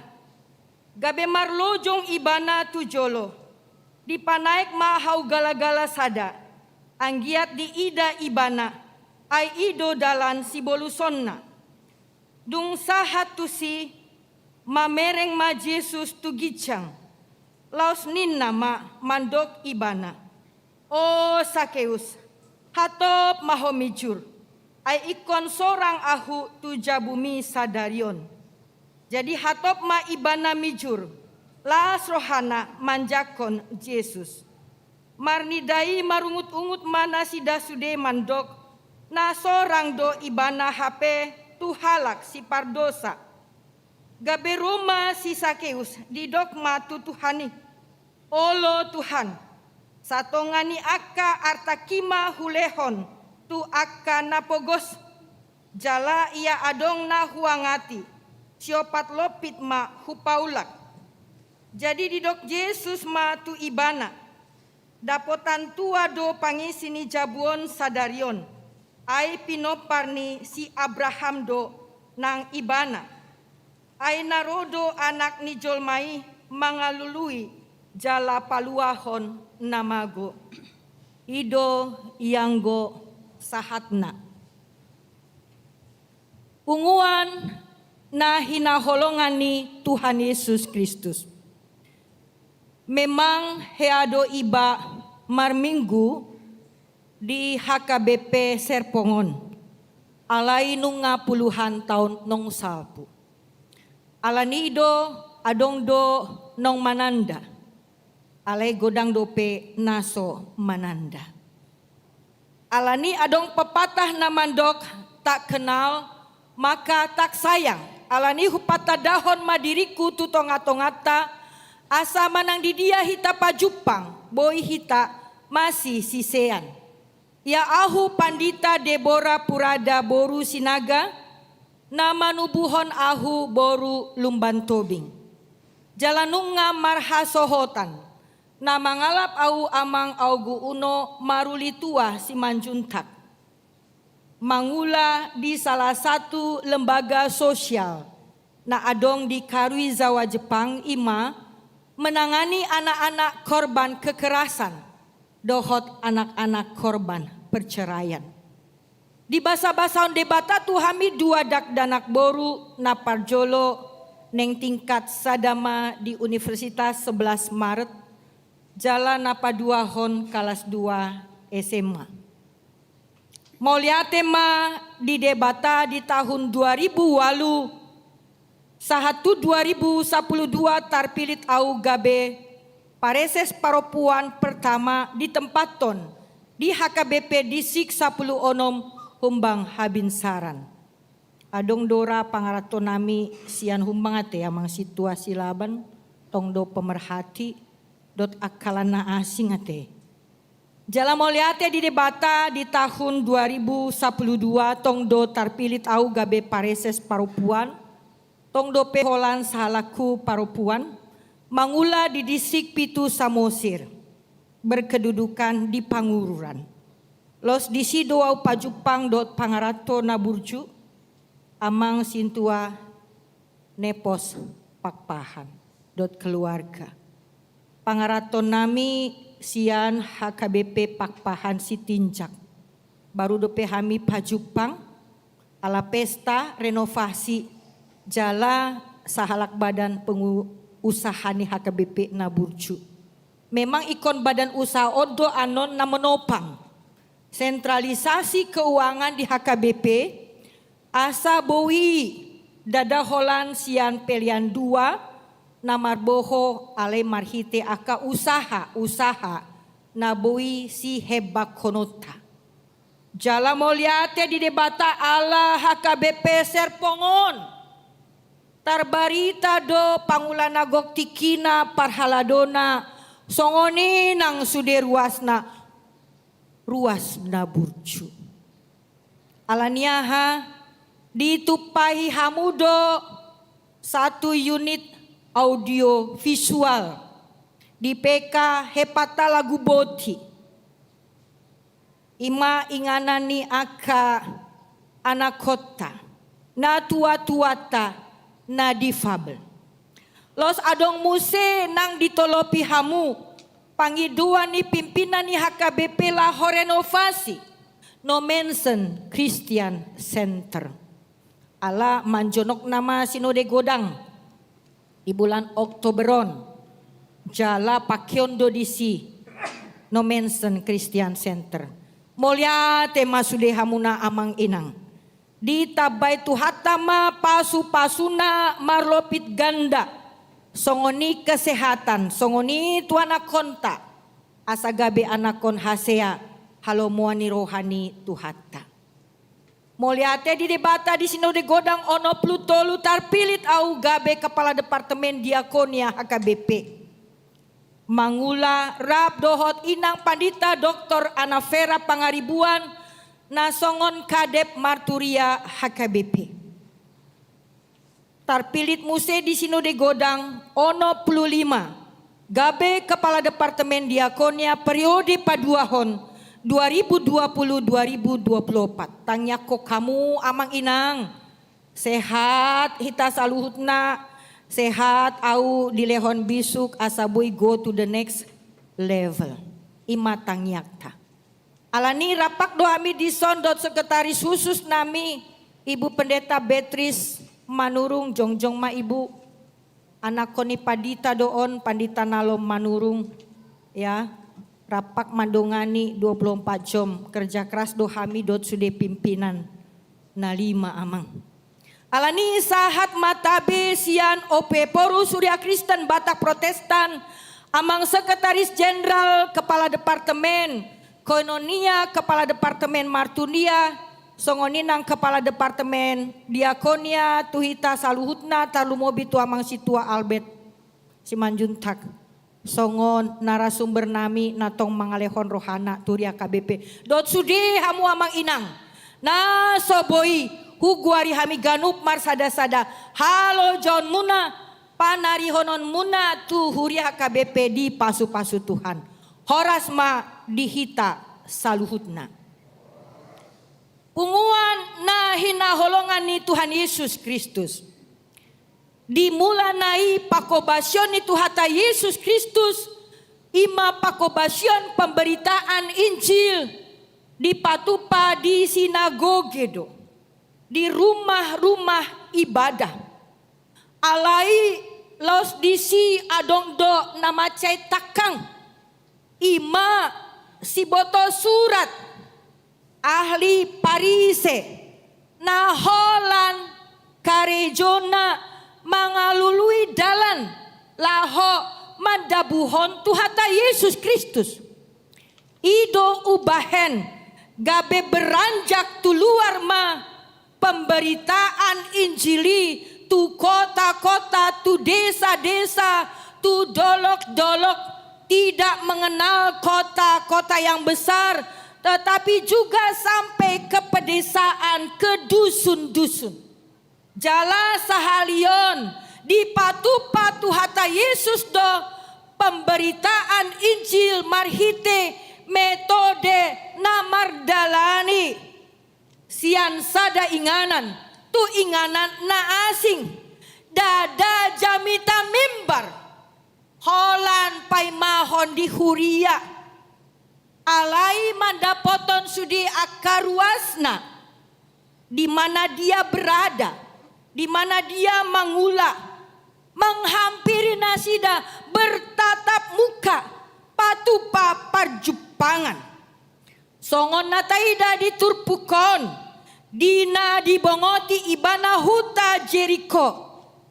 Gabe marlojong ibana tu jolo, dipanaek ma hau galagala sada, anggiat diida ibana, ai i do dalan sibolusonna. Dung sahat tusi, mamereng ma Jesus tu ginjang, laos ninna ma mandok ibana: O Sakeus, hatop ma ho mijur, ai ingkon sorang ahu tu jabumi sadari on. Jadi hatop ma ibana mijur, las rohana manjangkon Jesus. Marnida i marungut-ungut ma nasida sude mandok, na sorang do ibana hape tu halak sipardosa. Gabe ro ma si Sakeus, didok ma tu Tuhan i: Olo Tuhan, satonga ni angka artangki ma hulehon tu angka na pogos, jala ia adong na huangati, siopat lompit ma hupaulak. Jadi didok Jesus ma tu ibana: Dapotan tua do pangisi ni jabu on sadari on, ai pinompar ni si Abraham do nang ibana. Ai na ro do Anak ni jolma i mangalului jala paluahon na mago. I do ianggo sahatna. Punguan na hinaholongan ni Tuhan Yesus Kristus. Memang hea do iba marminggu di H K B P Serpong on, alai nunga puluhan taon naung salpu. Alani i do adong do naung mananda, alai godang dope na so mananda. Alani adong pepatah na mandok, tak kenal maka tak sayang. Alani hupatandahon ma diringku tu tonga-tonganta, asa manang di dia hita pajumpang, boi hita masisisean. Ia ahu Pandita Debora Purada boru Sinaga, na manubuhon ahu boru Lumban Tobing. Jala nunga marhasohotan, na mangalap ahu amang Augu Uno Maruli Tua Simanjuntak. Mangula di salah satu lembaga sosial na adong di Karuizawa Jepang, i ma menangani anak-anak korban kekerasan dohot anak-anak korban perceraian. Dibasabasahon Debata tu hami dua dakdanak boru, na parjolo naeng tingkat sada ma di Universitas Sebelas Maret, jala na paduahon kalas dua S M A. Mauliate ma di Debata, di tahun dua ribu ualu sahat tu dua ribu sapuluh dua tarpilit ahu gabe pareses parompuan pertama ditempathon di H K B P Distrik Sapuluh Onom Humbang Habinsaran. Adong do ra pangaranto nami sian Humbang ate, amang sintua Silaban, tong do pemerhati, dohot angka na asing ate. Jala mauliate di Debata, di tahun dua ribu sapuluh dua tong do tarpilit ahu gabe pareses parompuan, tong dope holan sahalakku parompuan, mangula di Distrik Pitu Samosir, berkedudukan di Pangururan. Laos disi do ahu pajumpang dohot pangaranto na burju, amang sintua Nepos Pakpahan dohot keluarga. Pangaranto nami sian H K B P Pakpahan Sitinjak. Baru dope hami pajumpang, ala pesta renovasi jala sahalak badan pengusaha ni H K B P na burju. Memang ingkon badan usaha on do annon na menopang sentralisasi keuangan di H K B P, asa boi ndada holan sian pelean dua na marboho, alai marhite angka usaha-usaha na boi sihembakhononta. Jala mauliate di Debata ala H K B P Serpong on tarbarita do pangula na gok tingkina, parhaladona, songon i nang sude ruasna, ruas na burju. Alani aha? Ditumpahi hamu do satu unit audio visual di P K Hepatalagu Boti. I ma inganan ni angka anakhonta, natua-tuanta, na difabel. Laos adong muse nang ditolopi hamu pangidoan ni pimpinan ni H K B P laho renovasi, no mention Christian Center. Ala manjonok nama sinode godang di bulan Oktober on, jala pakeon do disi no mention Christian Center. Mauliate ma sude hamuna amang inang. Ditambai Tuhanta ma pasu-pasuna marlapis ganda, songon i kesehatan, songon i tu anakhonta, asa gabe anakkon hasea halomoan ni roha ni Tuhanta. Mauliate di Debata, di Sinode Godang onom pulu tolu tarpillit ahu gabe Kepala Departemen Diakonia H K B P. Mangula rap dohot Inang Pandita Doktor Anna Vera Pangaribuan, na songon Kadep Marturia H K B P. Tarpillit muse di Sinode Godang onom pulu lima gabe Kepala Departemen Diakonia periode paduahon dua ribu dua puluh dua ribu dua puluh opat. Tangiangkon hamu amang inang, sehat hita saluhutna, sehat ahu dilehon bisuk asa boi go to the next level. I ma tangiangta. Alani rap do hami dison dohot sekretaris khusus nami, Ibu Pendeta Beatrice Manurung, jongjong ma Ibu. Anakkon ni Pandita do on, Pandita Nalom Manurung, ya. Rap mandongani dua puluh empat jam, kerja keras do hami dohot sude pimpinan na lima amang. Alani sahat ma tabe sian O P Porus Huria Kristen Batak Protestan, amang sekretaris jenderal, kepala departemen koinonia, kepala departemen marturia, songon i nang kepala departemen diakonia, tu hita saluhutna, tarlumobi tu amang sintua Albert Simanjuntak. Songon narasumber nami na tong mangalehon rohana tu huria H K B P. Dohot sude hamu amang inang, na so boi hugoari hami ganup marsada-sada halojaonmuna, panarihononmuna tu huria H K B P dipasu-pasu Tuhan. Horas ma di hita saluhutna. Punguan na hinaholongan ni Tuhan Yesus Kristus. Di mulana i pangkobasion ni Tuhanta Yesus Kristus, i ma pangkobasion pemberitaan Injil, dipatupa di sinagoge do, di rumah-rumah ibadah. Alai laos disi adong do na mansai tangkang, i ma siboto surat, ahli Parise, na holan karejona mangalului dalan laho mandabuhon Tuhanta Yesus Kristus. I do umbahen gabe beranjak tu luar ma pemberitaan Injil i tu kota-kota, tu desa-desa, tu dolok-dolok, tidak mengenal kota-kota yang besar, tetapi juga sampai ke pedesaan, ke dusun-dusun. Jala sahali on dipatupa Tuhanta Yesus do pemberitaan Injil marhite metode na mardalani sian sada inganan tu inganan na asing. Ndada jamita mimbar holan paimahon di huria. Alai mandapothon sude angka ruasna, di mana dia berada, di mana dia mangula, menghampiri nasida bertatap muka, patupa parjumpangan. Songon na taida di turpuk on, di na dibongoti ibana huta Jeriko,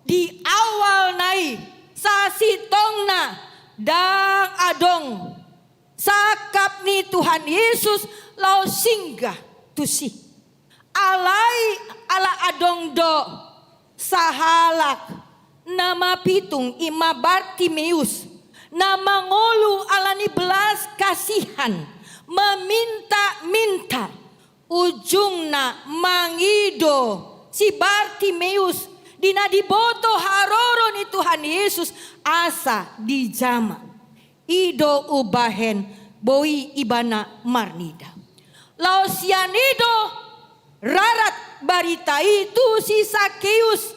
di awalna i sasintongna ndang adong sangkap ni Tuhan Yesus laho singgah tusi. Alai ala adong do sahalak na mapitung, i ma Bartimeus, na mangolu ala ni belas kasihan, meminta-minta. Ujungna mangido si Bartimeus di na diboto haroro ni Tuhan Yesus asa dijama. I do umbahen boi ibana marnida. Laos sian i do rarat barita i tu si Sakeus,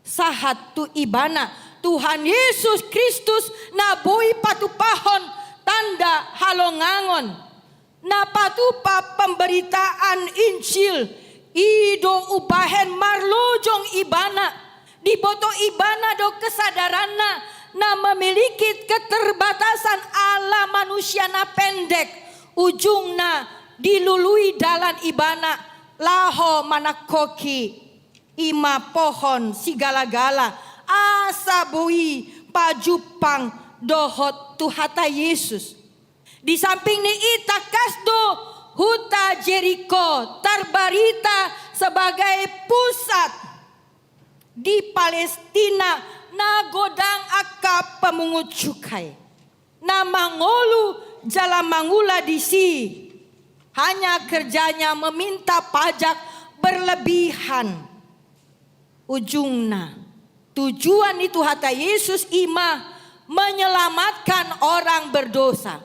sahat tu ibana Tuhan Yesus Kristus na boi patupahon tanda halongangon. Na patupa pemberitaan Injil i do umbahen marlojong ibana, diboto ibana do kesadaranna na memiliki keterbatasan ala manusia na pendek, ujungna dilului dalan ibana laho manangkoki i ma pohon sigala-gala, asa boi pajumpang dohot tu hata Jesus. Di samping ni i tangkas do huta Jeriko tarbarita sebagai pusat di Palestina na godang angka pemungut cukai na mangolu jala mangula disi. Hanya kerjanya meminta pajak berlebihan. Ujungna, tujuan ni Tuhanta Jesus i ma menyelamatkan orang berdosa.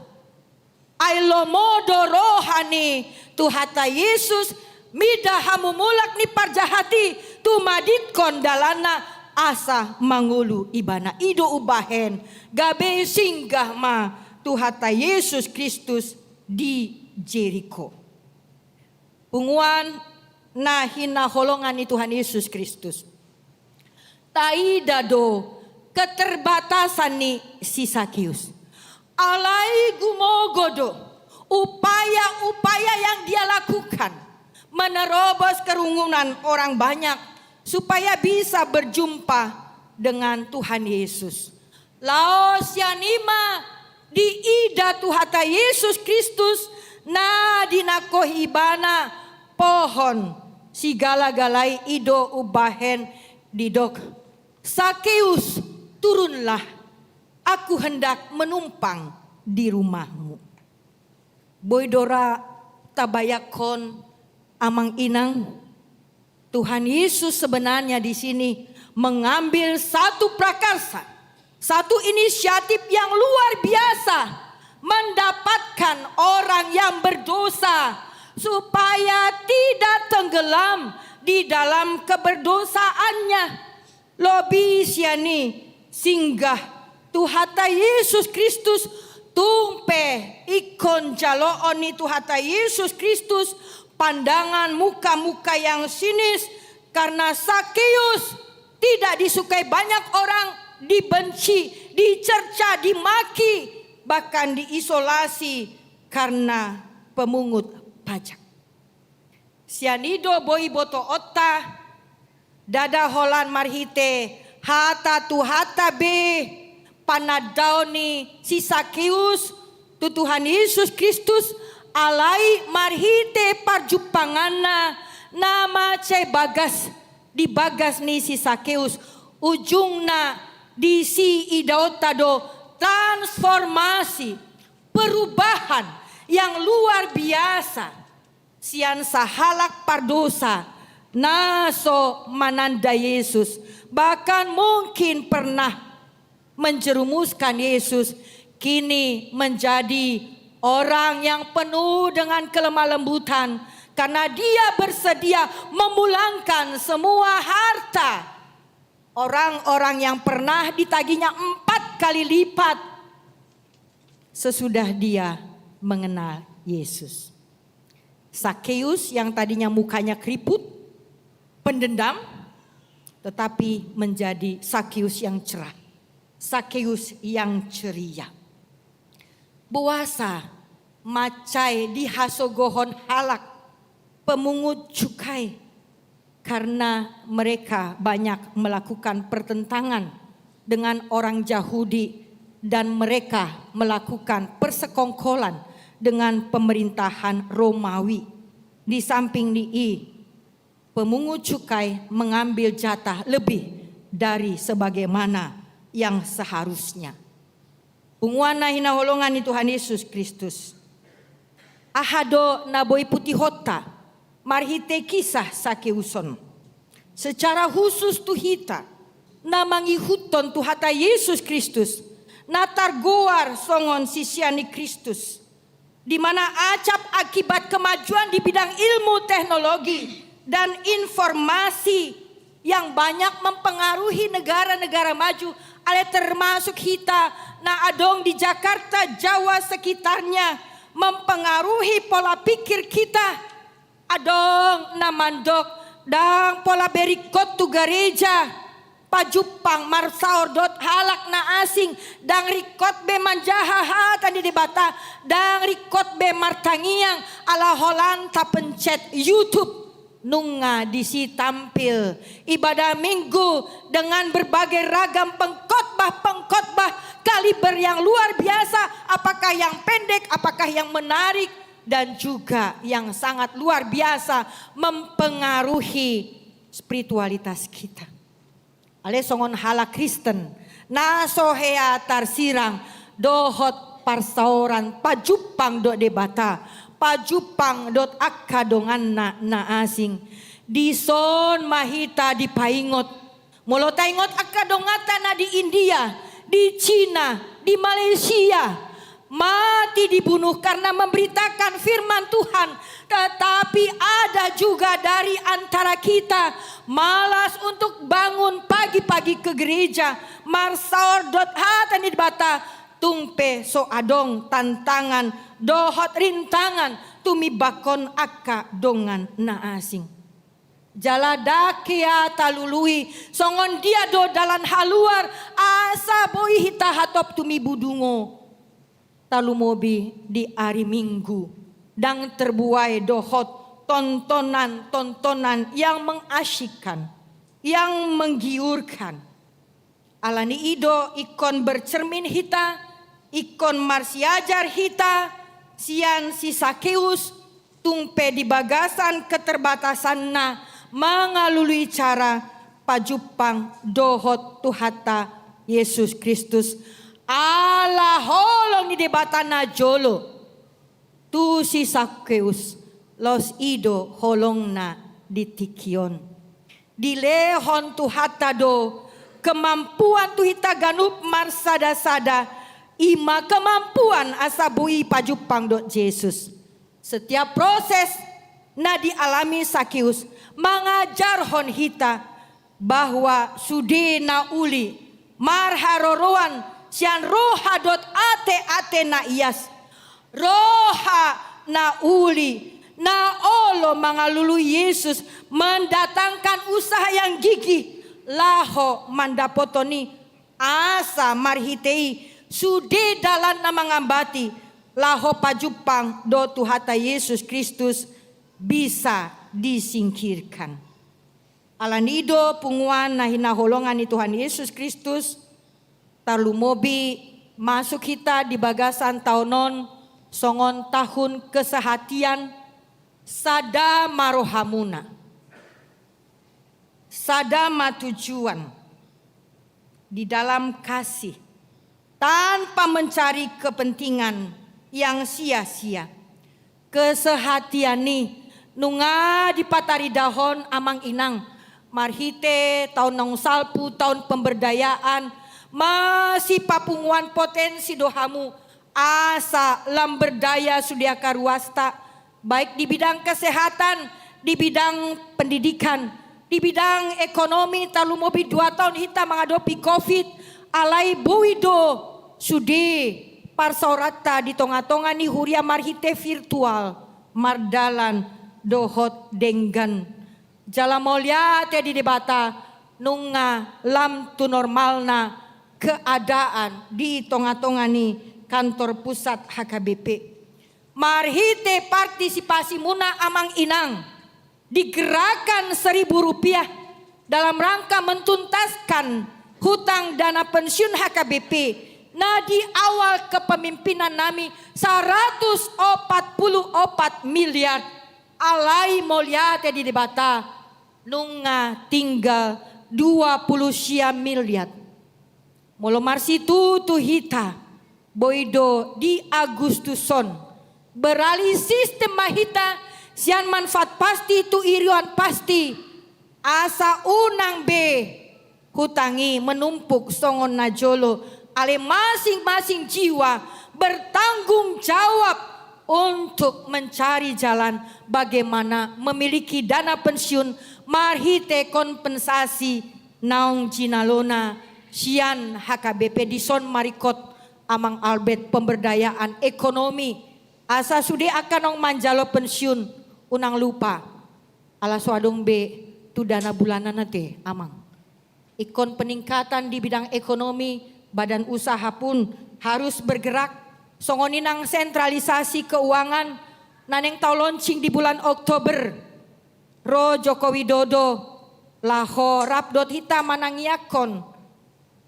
Ai lomo do roha ni Tuhanta Jesus mida hamumulak ni parjahat i tumadingkon dalanna asa mangolu ibana. I do umbahen gabe singgah ma Tuhanta Jesus Kristus di Jeriko. Punguan na hinaholongan ni Tuhan Yesus Kristus, taida do keterbatasan ni si Sakeus. Alai gumogo do upaya-upaya yang dia lakukan menerobos kerumunan orang banyak supaya bisa berjumpa dengan Tuhan Yesus. Laos sian i ma diida Tuhanta Jesus Kristus na dinangkohi ibana pohon sigala-gala i. I do umbahen didok, "Sakeus, turunlah, aku hendak menumpang di rumahmu." Boi do ra tabayangkon, amang inang? Tuhan Yesus sebenarnya di sini mengambil satu prakarsa, satu inisiatif yang luar biasa, mendapatkan orang yang berdosa supaya tidak tenggelam di dalam keberdosaannya. Lobi sian i singgah Tuhanta Yesus Kristus, tung pe ingkon jaloon ni Tuhanta Yesus Kristus pandangan muka-muka yang sinis, karena Sakeus tidak disukai banyak orang, dibenci, dicerca, dimaki, bahkan diisolasi karena pemungut pajak. Sian i do boi botoonta, ndada holan marhite hata Tuhanta be panandaon ni si Sakeus tu Tuhan Yesus Kristus, alai marhite parjumpanganna na mansai bagas di bagas ni si Sakeus. Ujungna disi idaonta do transformasi, perubahan yang luar biasa. Sian sahalak pardosa na so mananda Yesus, bahkan mungkin pernah menjerumuskan Yesus, kini menjadi orang yang penuh dengan kelemah lembutan karena dia bersedia memulangkan semua harta orang-orang yang pernah ditagihnya empat kali lipat sesudah dia mengenal Yesus. Sakeus yang tadinya mukanya keriput, pendendam, tetapi menjadi Sakeus yang cerah, Sakeus yang ceria. Boasa mansai dihasogohon halak pemungut cukai? Karena mereka banyak melakukan pertentangan dengan orang Yahudi dan mereka melakukan persekongkolan dengan pemerintahan Romawi. Di samping ni i, pemungut cukai mengambil jatah lebih dari sebagaimana yang seharusnya. Punguan na hinaholongan ni Tuhan Yesus Kristus, aha do na boi putihonta marhite kisah Sakeus on? Secara khusus tu hita na mangihuthon Tuhanta Yesus Kristus, na targoar songon sisean ni Kristus, di mana acap akibat kemajuan di bidang ilmu, teknologi, dan informasi yang banyak mempengaruhi negara-negara maju, alai termasuk hita na adong di Jakarta, Jawa, sekitarnya, mempengaruhi pola pikir kita. Adong na mandok, ndang pola be ringkot tu gareja pajumpang marsaor dohot halak na asing, ndang ringkot be manjaha hata ni Debata, ndang ringkot be martangiang, ala holan tapencet YouTube. Nunga disi tampil ibadah Minggu dengan berbagai ragam pengkhotbah-pengkhotbah kaliber yang luar biasa, apakah yang pendek, apakah yang menarik, dan juga yang sangat luar biasa mempengaruhi spiritualitas kita. Ale songon halak Kristen na so hea tarsirang dohot parsaoran pajumpang dohot Debata, pajumpang dohot angka donganna na asing. Dison ma hita dipaingot. Molo taingot angka donganta na di India, di Cina, di Malaysia, mati dibunuh karena memberitakan firman Tuhan. Tetapi ada juga dari antara kita malas untuk bangun pagi-pagi ke gereja, marsaor dohot hata ni Debata, tung pe so adong tantangan dohot rintangan tumimbakkon angka dongan na asing. Jala ndang hea talului songon dia do dalan haluar asa boi hita hatop tumibu dungo. Tarlumobi di ari Minggu, ndang terbuai dohot tontonan-tontonan yang mengasyikkan, yang menggiurkan. Alani i do ingkon bercermin hita, ingkon marsiajar hita sian si Sakeus, tung pe di bagasan keterbatasanna mangalului cara pajumpang dohot Tuhanta Jesus Kristus. Ala holong ni Debata najolo tu si Sakeus, laos i do holongna di tingki on. Dilehon Tuhanta do kemampuan tu hita ganup marsada-sada, i ma kemampuan asa boi pajumpang dohot Jesus. Setiap proses na dialami Sakeus mangajarhon hita bahwa sude na uli marharoroan sian roha dohot ate-ate na ias. Roha na uli, na olo mangalului Jesus mendatangkan usaha yang gigih laho mandapothon i, asa marhite i sude dalan na mangambati laho pajumpang dohot Tuhanta Jesus Kristus bisa disingkirkan. Alani i do punguan na hinaholongan ni Tuhan Yesus Kristus, tarlumobi masuk hita di bagasan taon on songon tahun kesehatian, sada ma rohamuna, sada ma tujuan di dalam kasih, tanpa mencari kepentingan yang sia-sia. Kesehatian i nunga dipataridahon amang inang marhite taon naung salpu, taon pemberdayaan, masipapunguan potensi do hamu asa lam berdaya sude angka ruasta, baik di bidang kesehatan, di bidang pendidikan, di bidang ekonomi, tarlumobi dua taon hita mangadopi covid, alai boi do sude parsaoranta di tonga-tonga ni huria marhite virtual, mardalan dohot denggan. Jala mauliate di Debata, nunga lam tu normalna keadaan di tonga-tonga ni kantor pusat H K B P. Marhite partisipasimuna amang inang di gerakan seribu rupiah dalam rangka mentuntaskan hutang dana pensiun H K B P na di awal kepemimpinan nami saratus opat pulu opat miliar, alai mauliate di Debata, nunga tinggal dua pulu sia miliar. Molo marsitutu hita, boi do di Agustus on beralih sistem ma hita sian manfaat pasti tu iuran pasti, asa unang be hutang i menumpuk songon na jolo, alai masing-masing jiwa bertanggung jawab untuk mencari jalan bagaimana memiliki dana pensiun marhite kompensasi naung jinalona sian H K B P. Dison ma ringkot amang Albert pemberdayaan ekonomi, asa sude angka naung manjalo pensiun unang lupa, ala so adong be tu dana bulanan ate amang. Ingkon peningkatan di bidang ekonomi, badan usaha pun harus bergerak. Songon i nang sentralisasi keuangan na naeng tau launching di bulan Oktober. ro Joko Widodo laho rap dohot hita manangiangkon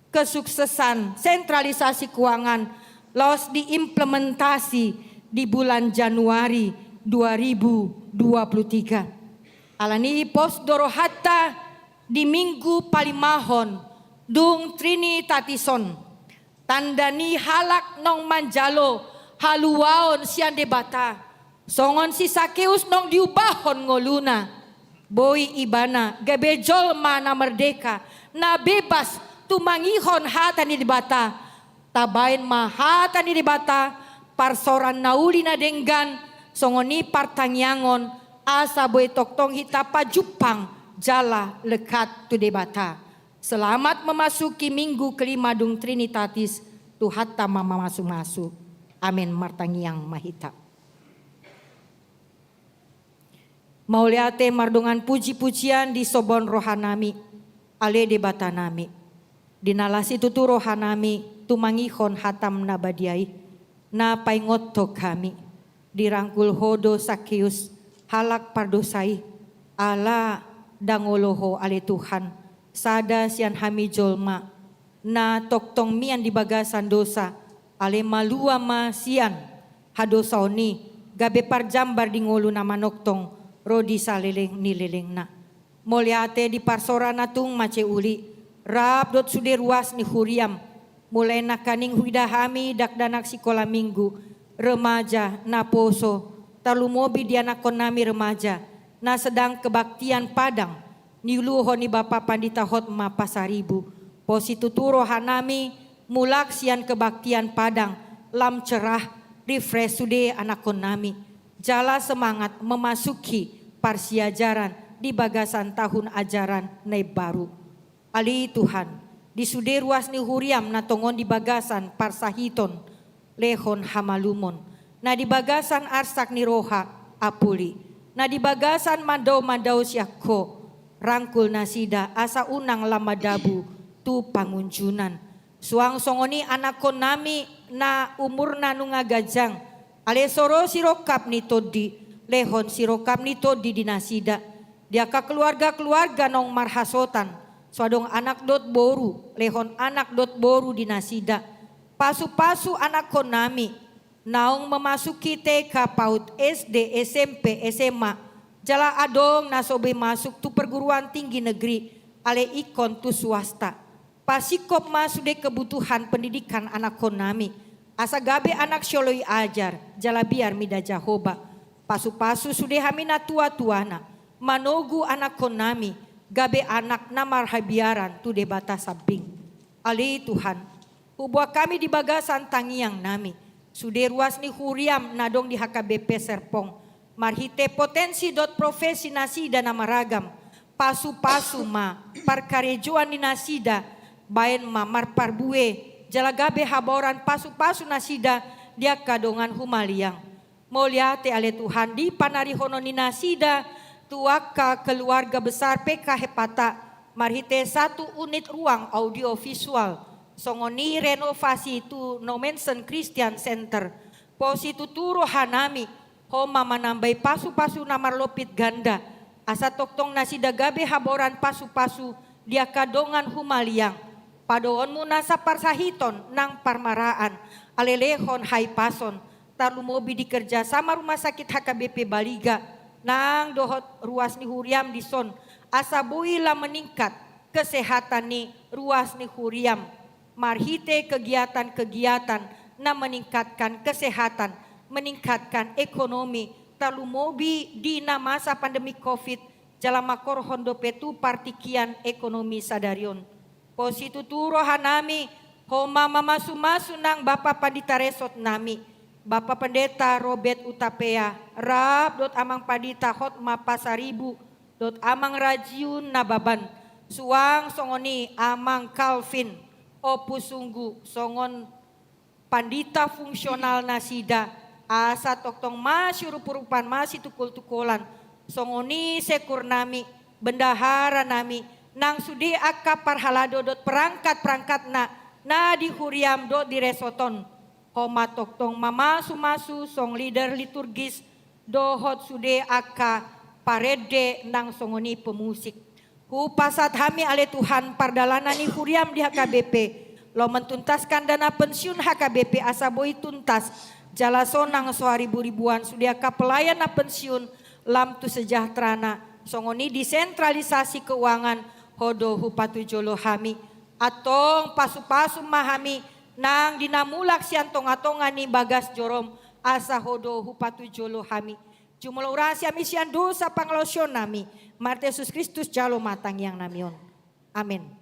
kesuksesan sentralisasi keuangan laos diimplementasi di bulan Januari dua ribu dua puluh tiga. Alani i pos do rohanta di minggu palimahon dung Trinitatis on, tanda ni halak naung manjalo haluaon sian Debata, songon si Sakeus naung diubahon ngoluna, boi ibana gabe jolma na merdeka, na bebas tumangihon hata ni Debata. Tabaen ma hata ni Debata, parsaoran na uli na denggan, songon i partangiangon, asa boi tongtong hita pajumpang jala lekat tu Debata. Selamat memasuki minggu kelima dung Trinitatis, Tuhanta ma mamasumasu. Amen. Martangiang ma hita. Mauliate mardongan puji-pujian disobon rohanami, ale Debatanami. Di na las situtu rohanami tumangihon hatam na badia i, na paingothon hami. Dirangkul Ho do Sakeus, halak pardosa i, ala ndang olo Ho ale Tuhan, sada sian hami jolma na tongtong mian di bagasan dosa, ale malua ma sian hadosaon i, gabe parjambar di ngolu na manongtong ro di saleleng ni lelengna. Mauliate di parsaoran na tung mansai uli, rap dohot sude ruas ni huriam, mulai nangkaning huida hami dakdanak sikola minggu, remaja, naposo, tarlumobi di anakkonnami remaja, na sedang kebaktian Padang, niuluhon ni Bapa Pandita Hotma Pasaribu. Pos situtu rohanami mulak sian kebaktian Padang, lam cerah, refresh sude anakkonnami. Jala semangat memasuki parsiajaran di bagasan tahun ajaran na imbaru. Ale Tuhan, di sude ruas ni huriam na tongon di bagasan parsahiton, lehon hamalumon, na di bagasan arsak ni roha, apuli, na di bagasan mandao-mandao sian Ho, rangkul nasida asa unang lam madabu tu pangunjunan. Suang songon i anakkonnami na umurna nunga ganjang, ale so ro sirongkap ni tondi, lehon sirongkap ni tondi di nasida. Di angka keluarga-keluarga naung marhasotan, so adong anak dohot boru, lehon anak dohot boru di nasida. Pasu-pasu anakkonnami naung memasuki T K, PAUD, S D, S M P, S M A, jala adong na so boi masuk tu perguruan tinggi negeri, ale ingkon tu swasta. Pasingkop ma sude kebutuhan pendidikan anakkonnami, asa gabe anak sioloi ajar, jala biar mida Jahowa. Pasu-pasu sude hami natua-tuana, manogu anakkonnami, gabe anak na marhabiaran tu Debata sambing. Ale Tuhan, huboan hami di bagasan tangiangnami sude ruas ni huriam na adong di H K B P Serpong, marhite potensi dohot profesi nasida na maragam. Pasu-pasu ma parkarejoan ni nasida, baen ma marparbue, jala gabe habaoran pasu-pasu nasida di angka dongan humaliang. Mauliate ale Tuhan di panarihonon ni nasida tu angka keluarga besar P K Hepata, marhite satu unit ruang audiovisual, songon i renovasi tu Nommensen Christian Center. Pos situtu rohanami, Ho ma manambai pasu-pasu na marlompit ganda, asa tongtong nasida gabe habaoran pasu-pasu di angka dongan humaliang. Padohonmu nasa parsahiton nang parmaraan, ale lehon hahipason, tarlumobi di kerjasama rumah sakit H K B P Baliga, nang dohot ruas ni huriam dison, asa boi lam meningkat kesehatan ni ruas ni huriam, marhite kegiatan-kegiatan na meningkatkan kesehatan, meningkatkan ekonomi, tarlumobi di na masa pandemi covid, jala mangkorhon dope tu partingkian ekonomi sadari on. Pos situtu rohanami, Ho ma mamasu-masu nang Bapa Pandita Resort nami, Bapa Pendeta Robert Hutapea, rap dohot Amang Pandita Hotma Pasaribu, dohot Amang Rajiun Nababan, suang songon i Amang Calvin Ompu Sunggu, songon pandita fungsional nasida, asa tongtong masiurup-urupan, masitungkol-tungkolan, songon i sekurnami, bendaharanami, nang sude angka parhalado dohot perangkat-perangkatna na di huriam dohot di resort on. Ho ma tongtong mamasu-masu song leader liturgis dohot sude angka parende nang songon i pemusik. Hupasahat hami ale Tuhan pardalanan ni huriam di H K B P, laho mentuntaskan dana pensiun H K B P asa boi tuntas, jala sonang so haribu-ribuan sude angka pelayan na pensiun lam tu sejahterana, songon i desentralisasi keuangan, Ho do hupatujolo hami. Antong pasu-pasu ma hami nang di na mulak sian tonga-tonga ni bagas jorom, asa Ho do hupatujolo hami. Jumolo urasi hami sian dosa pangalaosion nami, marhite Jesus Kristus jalo ma tangiang nami on. Amen.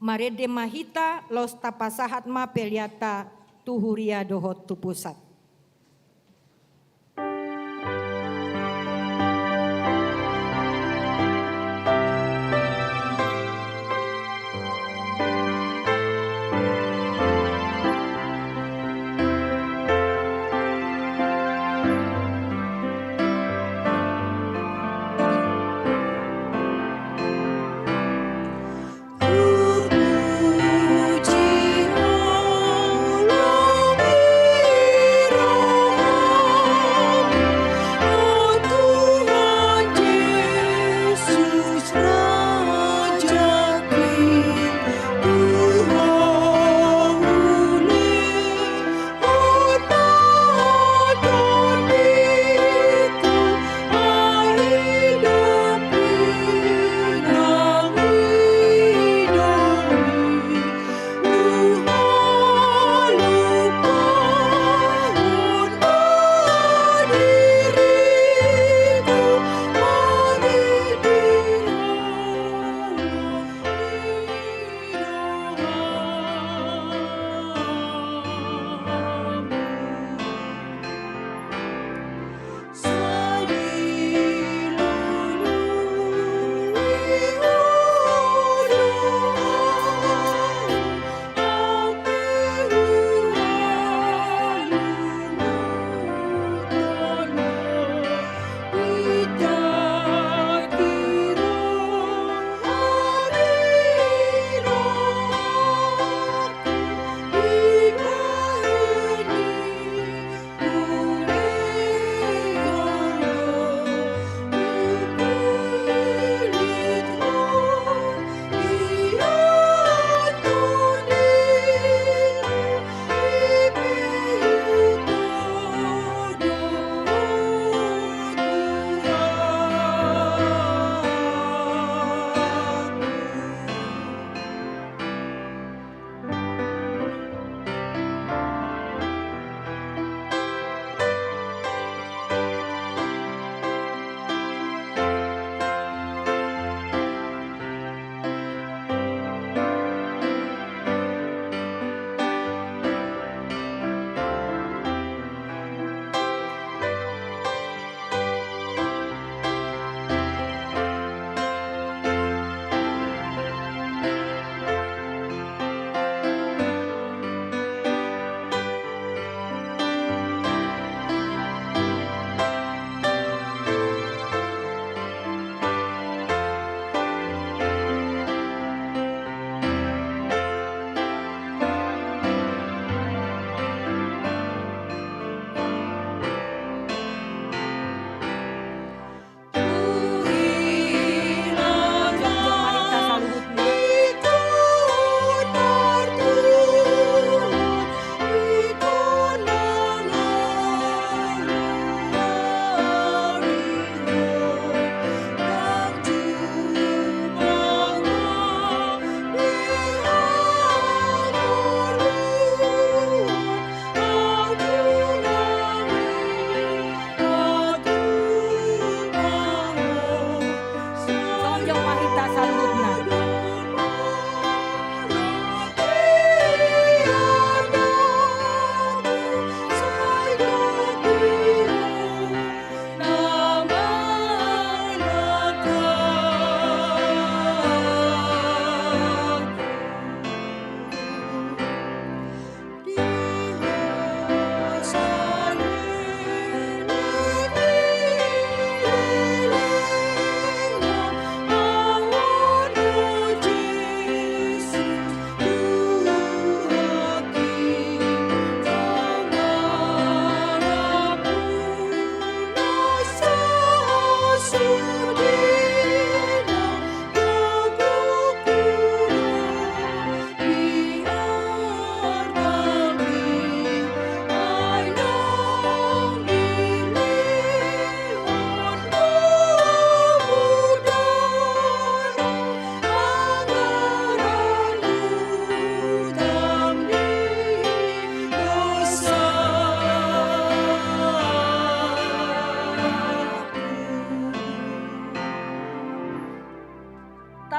Marende ma hita, laos tapasahat ma peleanta tu huria dohot tu pusat.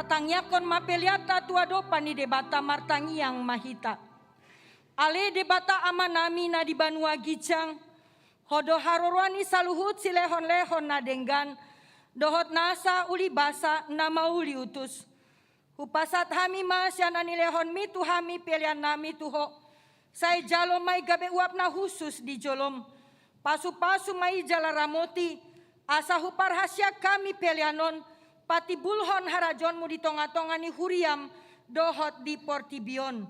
Tangiangkon ma peleanta tu adopan ni Debata, martangiang ma hita. Ale Debata Amanami na di banua ginjang, Ho do haroroan ni saluhut silehonlehon na denggan, dohot nasa ulibasa na mauliutus. Hupasahat hami ma sian na nilehonmi tu hami peleannami tu Ho. Sai jalo ma i gabe uap na hushus di jolom. Pasupasu ma i jala ramoti, asa huparhaseang hami pelean on patimbulhon harajaonmu di tongatonga ni huriam dohot di portibi on.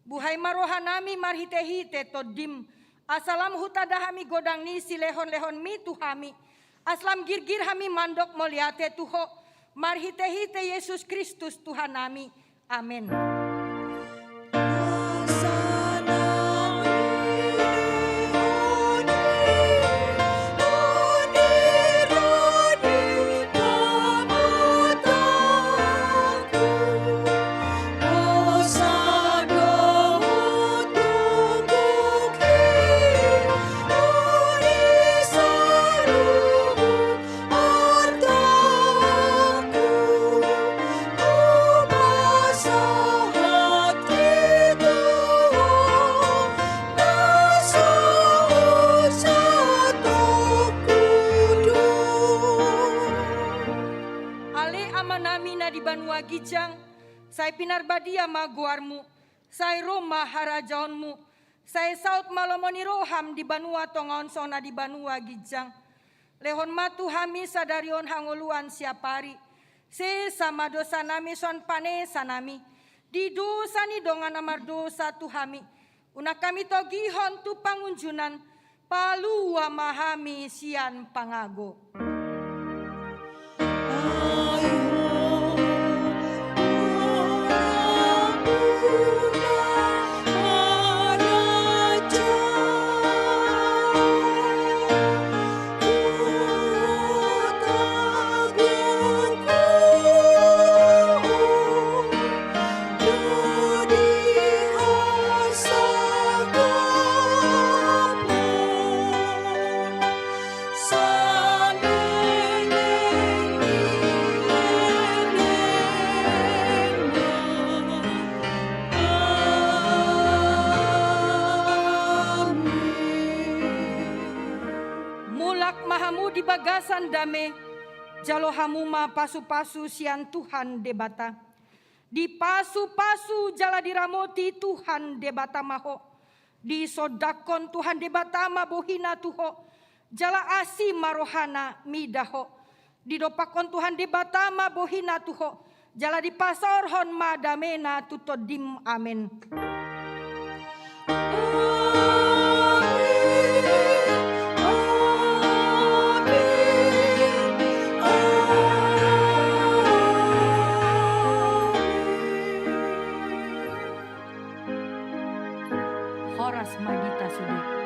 Buhai ma rohanami marhitehite Tondim, asa lam hutanda hami godang ni silehonlehonmi tu hami. Asa lam girgir hami mandok mauliate tu Ho, marhitehite Jesus Kristus Tuhannami. Amen. Ale Amanami na di banua ginjang, sai pinarbadia ma goarmu, sai ro ma harajaonmu, sai saut ma lomo ni roham di banua tonga on songon na di banua ginjang. Lehon ma tu hami sadari on hangoluan siapari. Sesa ma dosanami songon panesanami di dosa ni dongan na mardosa tu hami. Unang hami togihon tu pangunjunan, palua ma hami sian pangago. Mulak ma hamu di bagasan dame, jalo hamu ma pasupasu sian Tuhan Debata. Dipasupasu jala diramoti Tuhan Debata ma ho. Disondangkon Tuhan Debata ma bohina tu ho, jala asi ma rohana mida ho. Didompakkon Tuhan Debata ma bohina tu ho, jala dipasaorhon ma damena tu tondim. Amen. Horas ma di hita sude.